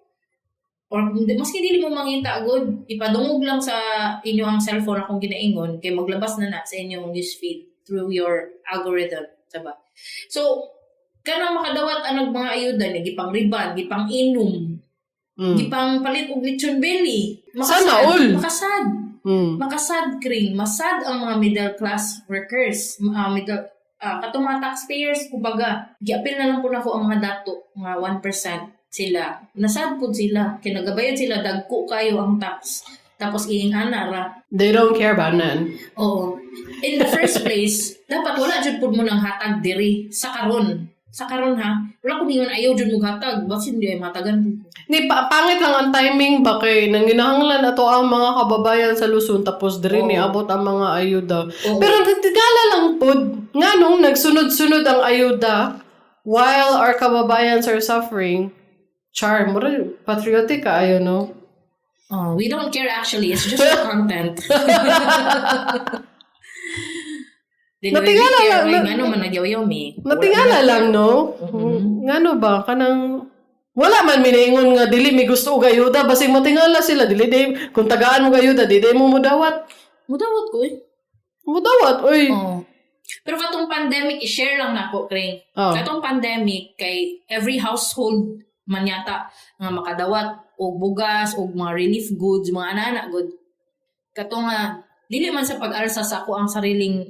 Or kung maski dili mo mangita gud, ipadungog lang sa inyo ang cellphone akong ginaingon kay maglabas na na sa inyong newsfeed through your algorithm, diba? So, kanang makadawat anag mga ayuda ni gipang riban, gipang inom, gipang palit og lechon belly. Sana all. Makasad. Makasad, Kring. Masad ang mga middle class workers, middle katong mga taxpayers kumbaga. Giapil na lang po nako ang mga dato nga 1% sila. Nasad pud sila kay nagabayad sila dagko kayo ang tax. Tapos iing ana ra. They don't care about none. Oo. In the first place, dapat wala jud pud mo nang hatag diri sa karon. Sa karon ha. Wala ko ningon ayaw jud mo hatag. Basin di ay matagan pud ko. Ni pangit lang ang timing ba kay nanginahanglan ato ang mga kababayan sa Luzon, tapos diri ni abot ang mga ayuda. Pero tigala lang pod nganong nagsunod-sunod ang ayuda while our kababayans are suffering. Char, mura patriotic ka ayo, no? Oh, we don't care actually. It's just the content. Dili, Natingala we care, lang- oy, ngano man nagyaw mi. Natingala lang, no? Ngano ba kanang wala man minaingon nga dili mi gusto og ayuda, basig matingala sila dili day kung tagaan mo og ayuda di day mo mudawat. Mudawat ko eh. Mudawat, oy. Oh. Pero katong pandemic, i-share lang nako, Kring. Oh. Katong pandemic, kay every household man yata nga makadawat og bugas og mga relief goods, mga ana-ana good. Katong nga dili man sa pag-alsa sa ako ang sariling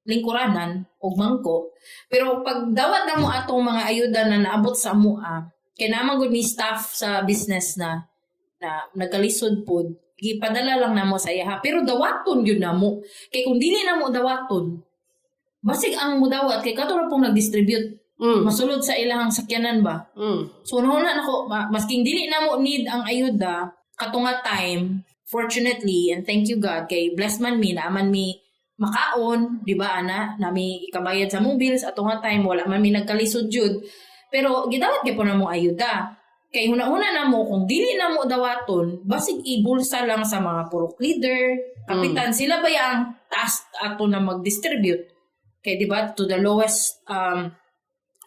lingkuranan og mangko, pero pag dawat na mo atong mga ayuda na naabot sa amoa, kay naa man gud ni staff sa business na na nagkalisod pod, gipadala lang namo sa iyaha, pero dawaton gyud namo kay kung dili namo dawaton, basig ang mudawat kay kato ra pong nag-distribute, masulod sa ilahang sakyanan ba. So nauna nako, masking dili namo need ang ayuda kato nga time, fortunately and thank you God kay blessed man mi, naaman mi makaon, di ba, ana, nami ikabayad sa mong bills ato nga time, wala man mi nagkalisod jud. Pero gidawat gyud po namo ayuda. Kay huna-huna namo kung dili namo dawaton, basig ibulsa lang sa mga purok leader, kapitan, sila ba ang task ato na mag-distribute? Kay di ba to the lowest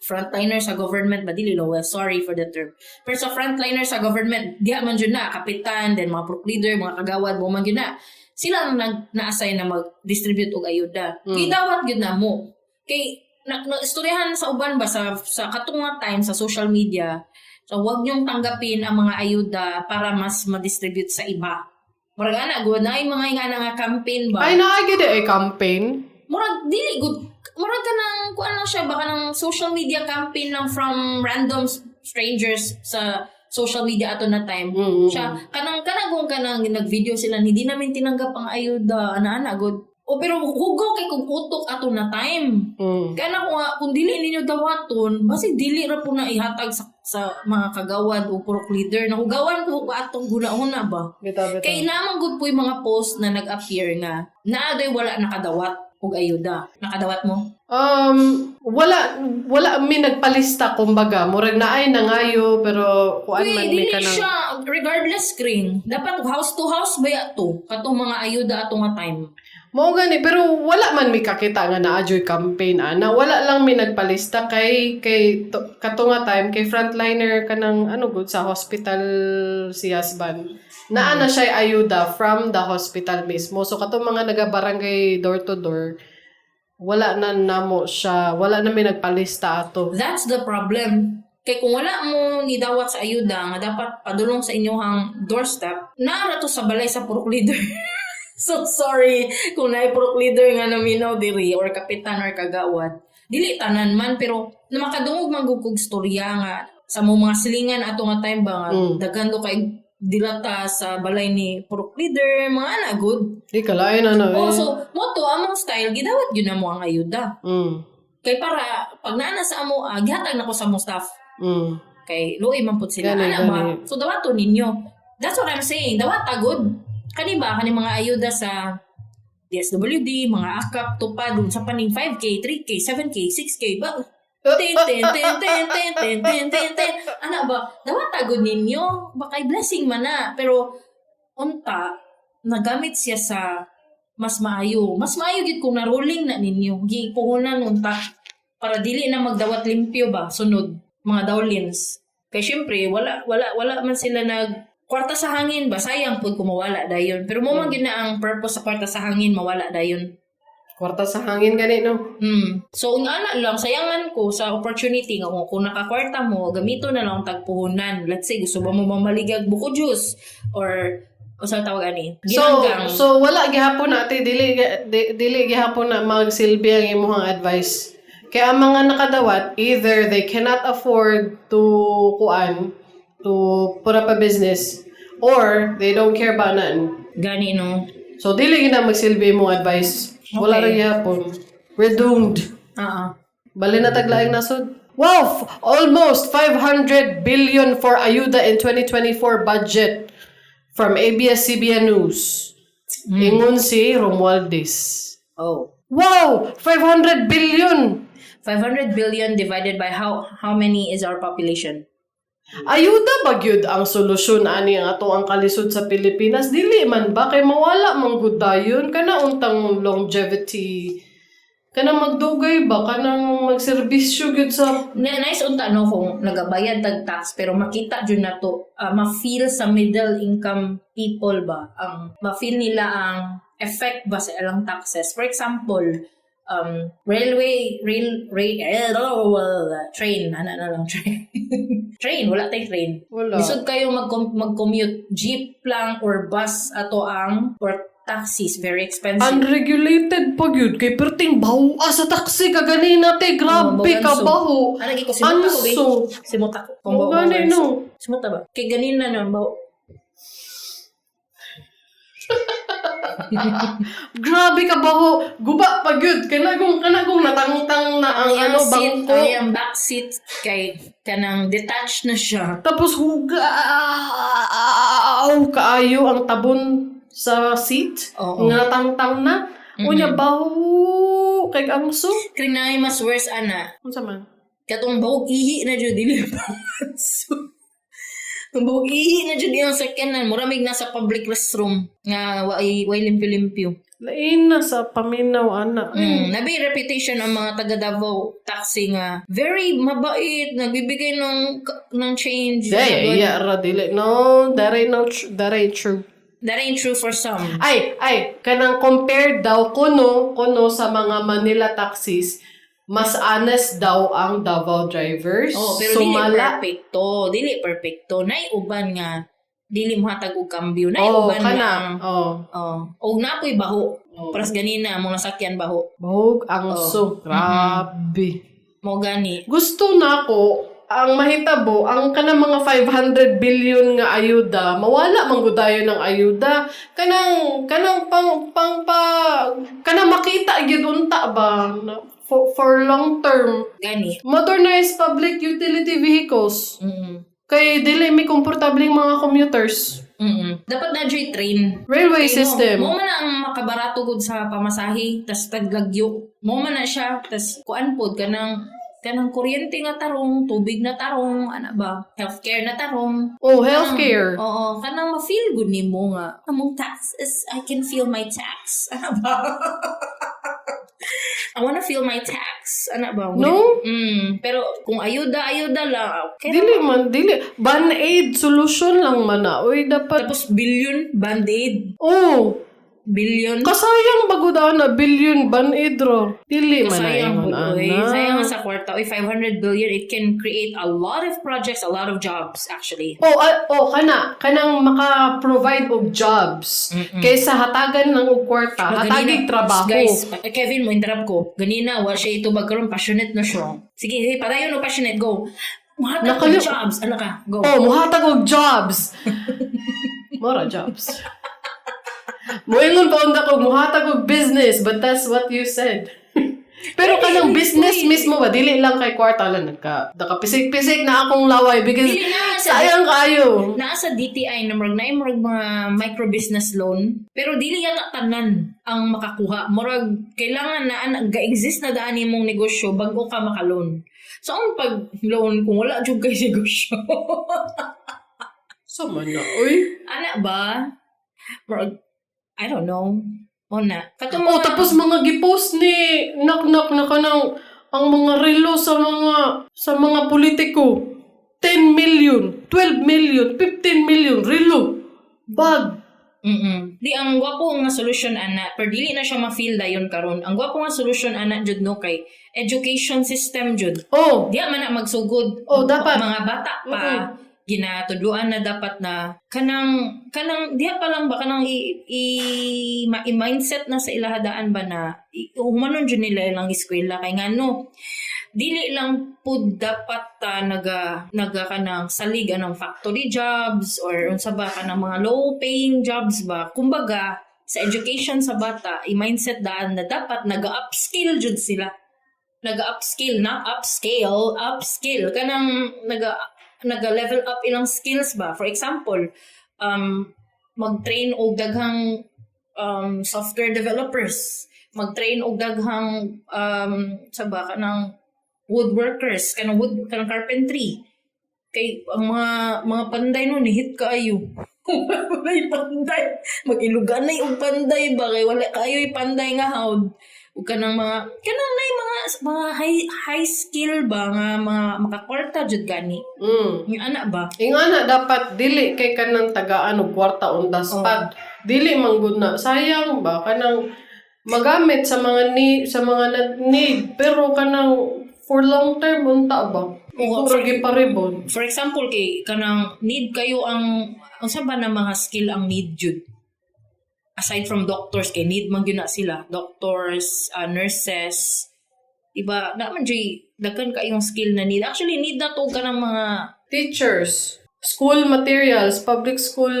frontliner sa government ba, dili lowest, sorry for the term. Pero sa frontliner sa government, diha man jud na kapitan, then mga purok leader, mga kagawad mo man jud na. Sila ang nag na-assign na mag-distribute og ayuda. Gidawat gyud na mo. Kay na istoryahan sa uban ba sa katong nga time sa social media. So wag niyong tanggapin ang mga ayuda para mas ma-distribute sa iba. Murag ana gud na mga ingana nga campaign ba. Ay, naa gyud eh campaign. Murag dili gud, murag kanang kuan lang siya baka ng social media campaign lang from random strangers sa social media ato na time. Siya kanang kanang kung kanang nag-video sila, hindi namin tinanggap ang ayuda, ana-ana gud. O pero hugaw kay kung utok ato na time. Kaya na kung, kung dili ninyo dawaton, basi dili ra po na ihatag sa mga kagawad o purok leader. Nahugawan ko atong guna-una ba? Bitaw, bitaw. Kay naman gud po yung mga post na nag-appear nga naa doy wala nakadawat og ayuda. Nakadawat mo? Wala mi nagpalista kumbaga. Murag naay nangayo pero kuan Uy, man mi dili kanang siya regardless screen. Dapat house to house ba to? Katong mga ayuda ato nga time. Mao gani pero wala man mi kakita nga naa joy campaign ana. Wala lang mi nagpalista kay kato nga time kay frontliner kanang ano gud sa hospital si husband. Naa na siya ayuda from the hospital mismo. So katong mga naga-barangay door to door, wala na namo siya, wala na mi nagpalista ato. That's the problem. Kay kung wala mo nidawat sa ayuda nga dapat padulong sa inyong doorstep, naa ra to sa balay sa purok leader. So sorry kung naay purok leader nga naminaw diri or kapitan or kagawad. Dili tanan man pero na makadungog man gud kog storya nga sa mo mga silingan ato nga time ba nga daghan do kay dilata sa balay ni purok leader, mga ana good. Di kalain ano eh. Oh, so mo to among style gidawat gyud na mo ang ayuda. Kay para pag naa na sa amo, gihatag na ko sa mo staff. Kay luoy man pud sila. Gani, Ana ba? gani. So dawato ninyo. That's what I'm saying. Dawata good. Kani ba kani mga ayuda sa DSWD, mga AKAP, tupad sa paning 5K, 3K, 7K, 6K ba? Ten, ten, ten, ten, ten, ten, ten, ten, ten. Ana ba? Dawata gud ninyo. Baka blessing man na. Pero unta nagamit siya sa mas maayo. Mas maayo gid kung na-rolling na ninyo. Gipuhunan unta para dili na magdawat limpyo ba sunod mga dawlins. Kay syempre wala man sila nag kwarta sa hangin ba, sayang pud kung mawala dayon. Pero mo man gyud na ang purpose sa kwarta sa hangin, mawala dayon. Kwarta sa hangin gani no. So ang ana lang, sayangan ko sa opportunity nga kung nakakwarta mo, gamito na lang ang tagpuhunan. Let's say gusto ba mo mamaligag buko juice or usa tawag ani? So Ginanggang. so wala gihapon na ate, dili gihapon na magsilbi ang imong advice. Kaya ang mga nakadawat, either they cannot afford to kuan to put up a business or they don't care about nothing. Gani no. So dili gina magsilbi imong advice. Wala ra gihapon. We're doomed. Oo. Bali na taglaing nasod. Wow, almost 500 billion for ayuda in 2024 budget from ABS-CBN News. Ingon si Romualdez. Oh. Wow, 500 billion. 500 billion divided by how many is our population? Ayuda ba gyud ang solusyon ani ang ato ang kalisod sa Pilipinas? Dili man ba kay mawala man gud dayon kana untang longevity, kanang magdugay ba, kanang magserbisyo gyud sa Nice unta no kung nagabayad tag tax pero makita jud nato, ma-feel sa middle income people ba ang ma-feel nila ang effect ba sa ilang taxes. For example, railway, rail, rail, eh, train, ano na lang, train. Train, wala tay train. Wala. Lisod kayo mag-commute, jeep lang or bus ato ang, or taxis, very expensive. Unregulated pa gyud kay perting baho sa taxi ka ganina te, grabe Oh, ka baganso. baho. Ano ko, simuta ko, Anso. be. Simuta ko. Kung Oh, baho, gani no. Simuta ba? Kay ganina naman, baho. Grabe ka baho. Guba pa gyud kana gong natangtang na ang Ang ano seat, bangko. ay, ang back seat kay kanang detached na siya. Tapos hugaw kaayo ang tabon sa seat. Oo. Nga natangtang na. Unya baho kay angso. Kaya na mas worse ana. Unsa man? Katong bahog ihi na jud dili pa. So, kung bahog ihi na jud iyang sakyanan, muramig nasa public restroom nga way limpyo-limpyo. Lain na sa paminaw ana. Nabi reputation ang mga taga Davao taxi nga very mabait, nagbibigay ng change. Day, iya ra dili. No, that ain't no that ain't true. That ain't true for some. Ay, ay, kanang compared daw kuno sa mga Manila taxis, mas honest daw ang Davao drivers. Oh, pero dili Sumala. perfecto, dili perfecto. Nay uban nga dili mohatag og kambyo. Nay Oh, uban kana. nga. Oh. Oh, og napoy baho. Oh. Paras ganina among nasakyan baho. Bahog ang so grabe. Mo gani. Gusto na ako ang mahitabo ang kanang mga 500 billion nga ayuda mawala man gud dayon ng ayuda kanang kanang pang pang pa kanang makita gyud unta ba na, for long term. Gani. Modernize public utility vehicles kay dili mi komportableng mga commuters. Dapat na joy train. Railway Kay system. Mo man na ang makabarato gud sa pamasahe, tas taglagyo. Mo man na siya, tas kuan pod kanang kuryente nga tarong, tubig na tarong, ana ba? Healthcare na tarong. Oh, healthcare. Oo, kanang ma-feel good nimo nga. Among tax is I can feel my tax. Ana ba? I wanna feel my tax. Ana ba? No? Pero kung ayuda, ayuda lang. Okay. Dili man dili band-aid solution lang man na oy dapat. Tapos billion, band-aid, Oh. billion. Kasayang bagod ana billion band-aid ro. Dili man na Sayang ingon po, oy. ana. Sayang sa kwarta. Oy, 500 billion, it can create a lot of projects, a lot of jobs, actually. Oh, oh kana kanang maka-provide og jobs kaysa hatagan lang og kwarta, hatagig trabaho. Guys, eh, Kevin, mo interrupt ko. Ganina, wa siya ito karon passionate na siya. Sige, hey, padayon no passionate, go. Muhatag og jobs. Ano ka? Go. Oh, muhatag og jobs. Mora jobs. Moingon pa unta kog muhatag og business, but that's what you said. Pero kanang business mismo ba dili lang kay kwarta lang nakapisik-pisik na akong laway because Dili na sa sayang kayo. Naa sa DTI na murag naay murag mga micro business loan pero dili yata tanan ang makakuha. Murag kailangan na ga-exist na daan imong negosyo bago ka maka-loan. So ang pag-loan kung wala jud kay negosyo. So man na, oy. Ana ba? Murag I don't know. O na. Katong Oh, tapos mga gipost ni Knock Knock na kanang ang mga relo sa mga politiko. 10 million, 12 million, 15 million relo. Bag. Di ang gwapo nga solution ana, pero dili na siya ma-feel dayon karon. Ang gwapo nga solution ana jud no kay education system jud. Oh, Di man na magsugod. Oh, dapat. Mga bata pa ginatudluan na dapat na kanang kanang diha pa lang ba kanang i, i, i-mindset na sa ilahadaan ba na humanon jud nila ilang eskwela kay ngano dili lang pud dapat ta naga naga kanang salig anang factory jobs or unsa ba kanang mga low paying jobs ba. Kumbaga sa education sa bata, i-mindset daan na dapat naga-upskill jud sila, naga-upskill, not upscale, upskill kanang naga naga level up ilang skills ba. For example, mag-train og daghang software developers, mag-train og daghang sa ba kanang woodworkers, kanang wood, kanang carpentry, kay ang mga panday no ni hit kaayo. Walay panday, mag-iluganay og panday ba kay wala kaayo'y panday nga hawd. Ug kanang mga kanang nay mga high high skill ba nga mga makakwarta jud gani. Yung ana ba? Ingana dapat dili kay kanang tagaan og kwarta on the spot. Dili man gud na sayang ba kanang magamit sa mga ni sa mga need pero kanang for long term unta ba? Oo, Ikaw ra giparibon. For example, kay kanang need kayo ang unsa ba na mga skill ang need jud? Aside from doctors, kay need man gyud na sila, doctors, nurses, iba na man jud daghan kayong skill na need. Actually, need na to kanang mga Teachers, school materials, public school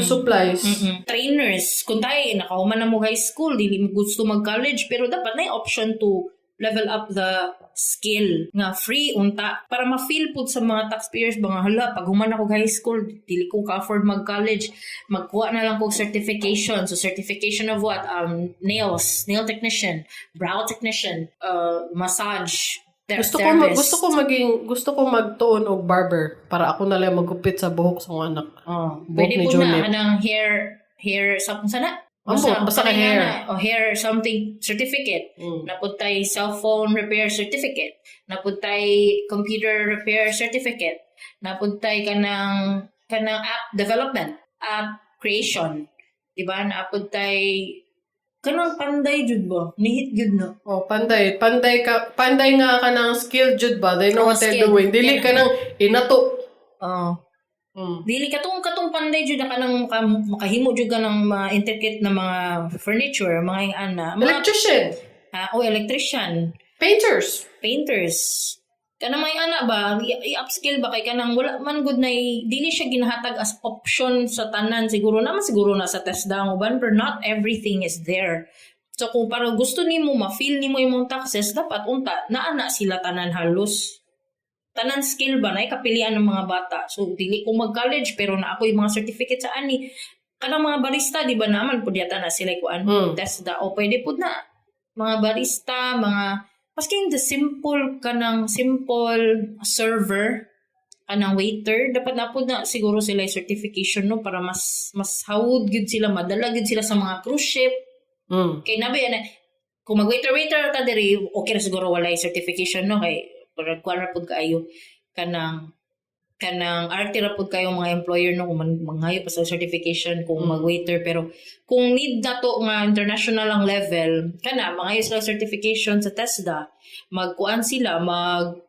supplies. Trainers. Kung tayo nakahuman na mo high school, dili mo gusto mag-college, pero dapat na option to level up the skill nga free unta para ma-feel pud sa mga taxpayers ba nga, hala, pag human ako high school, dili ko ka-afford mag-college, magkuha na lang kog certification. So certification of what? Nails, nail technician, brow technician, massage therapist. Gusto ko magtuon og barber para ako na lang magupit sa buhok sa akong anak. Oh, Buhok pwede ni po na Jonip. kanang hair hair sa sana. Ambot, basta kay hair. Na, oh, hair something certificate. Napuntay cellphone repair certificate. Napuntay computer repair certificate. Napuntay kanang kanang app development, app creation. Diba? Napuntay kanang panday jud ba? Nihit jud na. Oh, panday, panday ka, panday nga ka ng skill jud ba? They know Oh, what they're skill. doing. Dili ka nang inato. Oh. Dili katong katong panday jud na kanang makahimo jud ka ng mga intricate na mga furniture, mga ing ana, mga Electrician, ah, oh, electrician, painters. Painters. Kanang may ana ba, i-upskill ba kay kanang wala man good na dili siya ginahatag as option sa tanan. Siguro naman siguro na sa TESDA ang uban, pero not everything is there. So kung para gusto nimo ma-feel nimo imong taxes, dapat unta naa na sila tanan halos. Tanan skill ba na kapilian ng mga bata. So dili ko mag-college pero na ako yung mga certificate sa ani. Kanang mga barista, di ba, naman pud yata na sila kuan TESDA o pwede pud na mga barista, mga maski the simple kanang simple server, kanang waiter, dapat na pud na siguro sila yung certification, no, para mas mas hawod gyud sila, madala gyud sila sa mga cruise ship. Kay nabi ana kung mag waiter waiter ta diri, okay ra siguro walay certification, no, kay parang kuan ra pud kaayo, kanang kanang arte ra pud kayo mga employer, no, kung manghayo pa sa certification kung mag-waiter. Pero kung need na to nga international ang level, kana mangayo sila certification sa TESDA, magkuan sila, mag,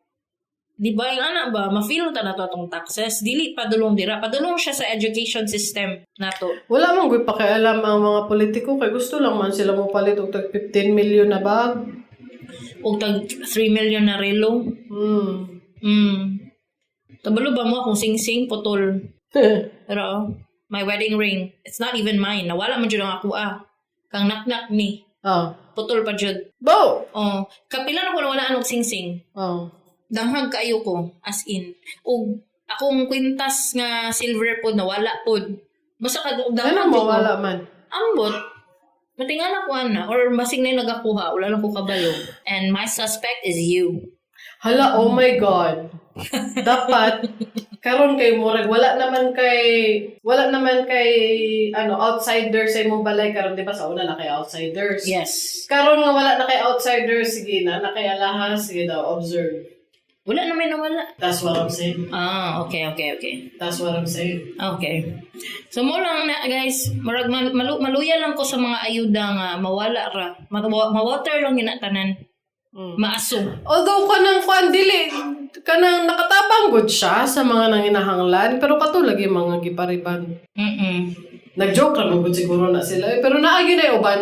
di ba, yung ana ba, ma-feel ta na to atong taxes, dili padulong dira, padulong siya sa education system nato. Wala man gyud pakialam ang mga politiko kay gusto lang man sila mo palit og tag 15 million na bag. Og tag 3 million na relo. Kabalo ba mo akong sing-sing putol? Pero oh, my wedding ring, it's not even mine. Nawala man jud ang ako ah. Kang naknak ni. Putol pa jud. Bo. Oh, kapila na ko nawala og sing-sing. Danghag kaayo ko, as in. Ug akong kwintas nga silver pod nawala pod. Basta ka Ano danghag mo jud ko. wala man? Ambot. Matingala ko ana or masing na yung nagakuha, wala lang ko kabalo. And my suspect is you. Hala, oh my God. Dapat karon kay murag wala naman kay ano outsider sa imong balay karon, di ba? Sa una na kay outsiders. Yes. Karon nga wala na kay outsiders, sige na na kay alahas, sige daw observe. Wala naman nawala. That's what I'm saying. Ah, okay. That's what I'm saying. Okay. So mo lang na guys, murag maluya lang ko sa mga ayuda nga mawala ra. Ma-water lang yun na tanan. Maaso. Although kanang kuan dili kanang nakatabang gud siya sa mga nanginahanglan, pero kato lagi mga gipariban. Nag-joke ra man gud siguro na sila eh, pero naagi na yung uban.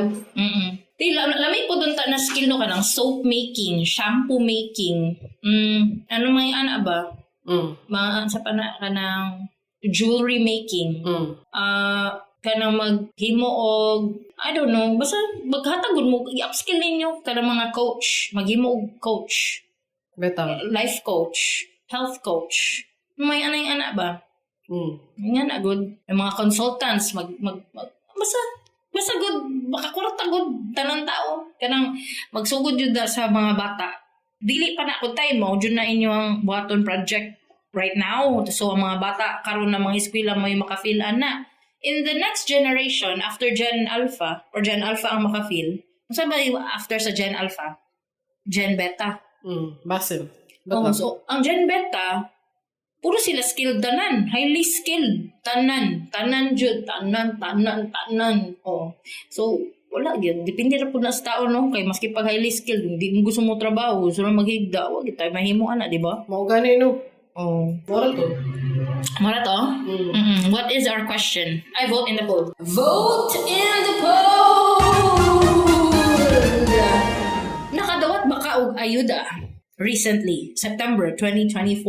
Di, lami po dun ta na skill no, kanang soap making, shampoo making. Ano may ana ba? Mga sa pana kanang jewelry making. Ah, kanang maghimo og, I don't know, basta maghatag gud mo, i-upskill ninyo kanang mga coach, maghimo og coach, Bitaw. Life coach, health coach. May anay ana ba? Nga na good. Yung mga consultants mag, mag, mag basta basta good makakwarta good tanan tao kanang magsugod jud na sa mga bata. Dili pa na ako time mo jud na inyo ang buhaton project right now. So ang mga bata karon na mga eskwela may maka-feel ana. In the next generation after Gen Alpha or Gen Alpha ang maka-feel. Unsa ba yung after sa Gen Alpha? Gen Beta. Basin. Ba't Oh, lang? so ang Gen Beta, puro sila skilled tanan, highly skilled tanan, tanan jud, tanan, tanan, tanan. Oh. So wala gyud, depende ra pud na sa tao, no, kay maski pag highly skilled hindi mo gusto mo trabaho, gusto mo maghigda, wa gyud tayo mahimo ana, di ba? Mao gani no. Oh. Moral to. Mara to? Mm. What is our question? I vote in the poll. Vote in the poll! Nakadawat ba ka og ayuda recently, September 2024?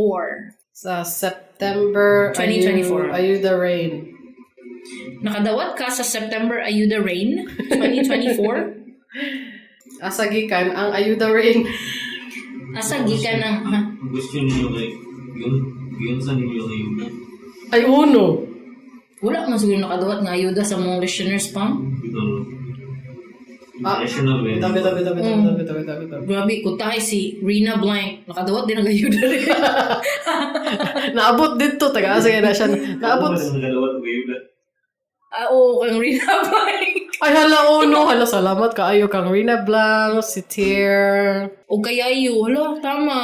Sa September 2024. Ayuda rain. Nakadawat ka sa September Ayuda Rain 2024? Asa gikan ang ayuda rain. Asa gikan ang ha? Ang gusto ninyo kay yung yung sa ninyo kay Ay uno. Wala man siguro nakadawat nga ayuda sa mga listeners pa. ito. Ah, International eh. Tabi tabi tabi tabi tabi tabi tabi tabi. Grabe, kutahay si Rina Blank. Nakadawat din ang ayuda rin. Naabot dito taga asa na siya. Naabot. Ako ba nakadawat og ayuda? Ah, oo, kang Rina Blank. Ay hala uno, hala salamat kaayo kang Rina Blanc, si Tier. O kaya yun, hala, tama.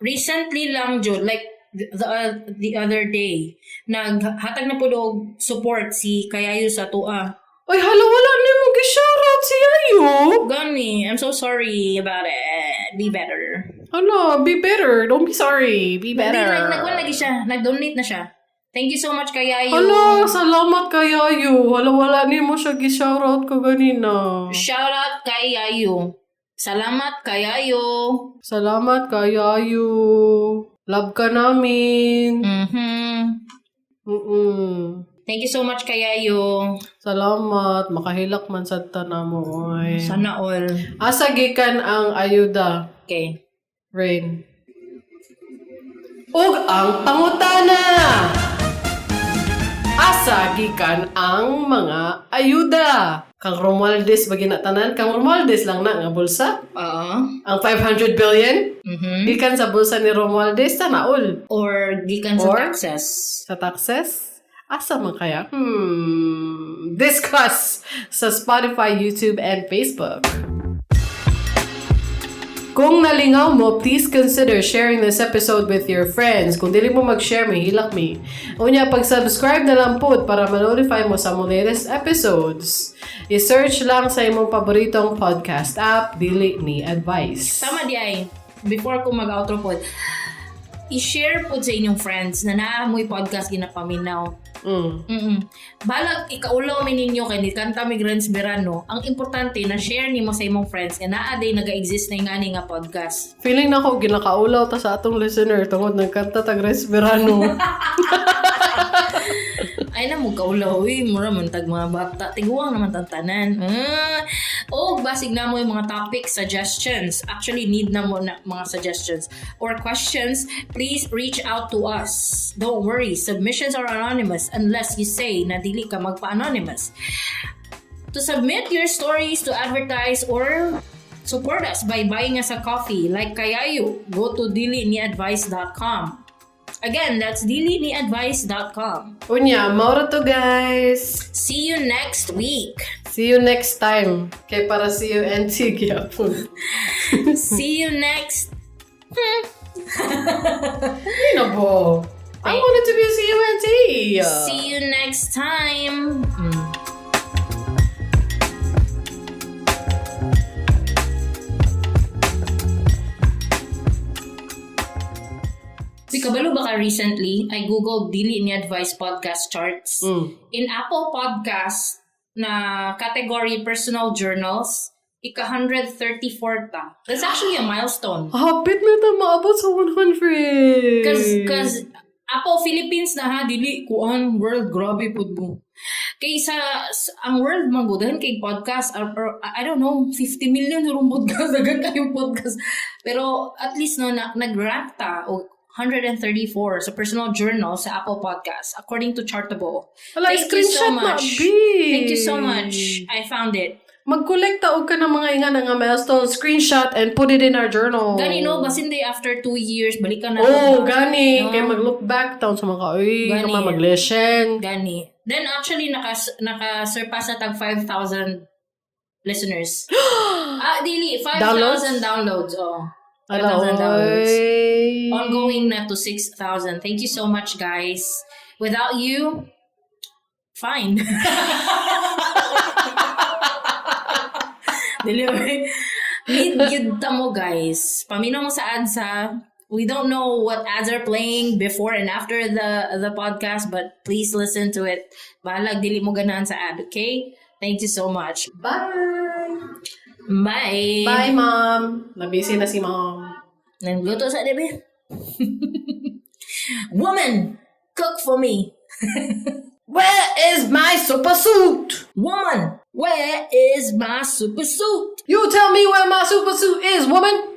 Recently lang, Jod, like the other day, naghatag na po og support si Kayayo sa tua. Ay hala wala nimo gi-shoutout si Ayo. Gani, I'm so sorry about it. Be better. Hala, be better. Don't be sorry. Be Hindi, better. nagwala lagi siya. Nag-donate na siya. Thank you so much, Kayayo. Hala, salamat kay Ayo. Hala wala nimo siya gi-shoutout ko ganina. Shout out kay Yayo. Salamat Kayayo. Salamat kay Ayo. Love ka namin. Thank you so much, Kayayo. Salamat. Makahilak man sad ta namo oy. Sana all. Asa gikan ang ayuda, Okay. Rain? Ug ang pangutana. Asa gikan ang mga ayuda? Kang Romualdez ba ginatanan? Kang Romualdez lang na nga bulsa. Oo. Ang 500 billion gikan sa bulsa ni Romualdez sana all. Or gikan sa Or? taxes. Sa taxes? Asa man kaya? Discuss sa Spotify, YouTube, and Facebook. Kung nalingaw mo, please consider sharing this episode with your friends. Kung dili mo mag-share, may hilak mi. Unya, pag-subscribe na lang po para ma-notify mo sa among latest episodes. I-search lang sa imong paboritong podcast app, Dili Ni Advice. Tama di ay. Before ko mag-outro po, i-share po sa inyong friends na naamoy podcast ginapaminaw. Balag ikaulaw mi ninyo kay ni kanta mi Grants Verano. Ang importante na share nimo sa imong friends nga naa day naga-exist na ingani nga podcast. Feeling na ko ginakaulaw ta sa atong listener tungod ng kanta tag Verano. Ay na mo kaulaw uy, mura man tag mga bata, tiguang naman tang tanan. O basig na mo yung mga topic suggestions. Actually need na mo na mga suggestions or questions, please reach out to us. Don't worry, submissions are anonymous unless you say na dili ka magpa-anonymous. To submit your stories to advertise or support us by buying us a coffee like Kayayo, go to diliniadvice.com. Again, that's diliniadvice.com. Unya, maura to guys. See you next week. See you next time. Kay para see you NT gyapon. See you next. Ano bo? I wanted to be a CUNT. See you next time. Uy, kabalo ba ka recently? I googled Dili Ni Advice podcast charts. In Apple Podcast na category personal journals, ika 134 ta. That's actually a milestone. Hapit na ta maabot sa 100. Cause Apple Philippines na ha, dili kuan world grabe pud mo. Kay sa ang world man gud kay podcast or I don't know 50 million rong podcast dagan kayong podcast. Pero at least no na, nag-rank ta og 134 sa personal journal sa Apple Podcast according to Chartable. Wala, Thank you so screenshot na, much. B. Thank you so much. I found it. Mag-collecta og ka ng mga inga nga milestone screenshot and put it in our journal. Gani no, basin day after 2 years balikan na. Oh, na. gani. No. Kay mag-look back taon sa mga uy, Gani. mga mag-listen. Gani. Then actually naka-surpass na tag 5,000 Listeners. Ah, dili 5,000 downloads. Oh. 5,000 downloads. Oy. Ongoing na to 6,000. Thank you so much, guys. Without you, fine. Dili ba? Need gyud ta mo, guys. Paminaw mo sa ads, ha. We don't know what ads are playing before and after the podcast, but please listen to it. Bahalag dili mo ganahan sa ad, okay? Thank you so much. Bye! Bye! Bye, Mom! Nabisi na si Mom. Nagluto sa dibi. Woman, cook for me. Where is my super suit? Woman, where is my super suit? You tell me where my super suit is, woman!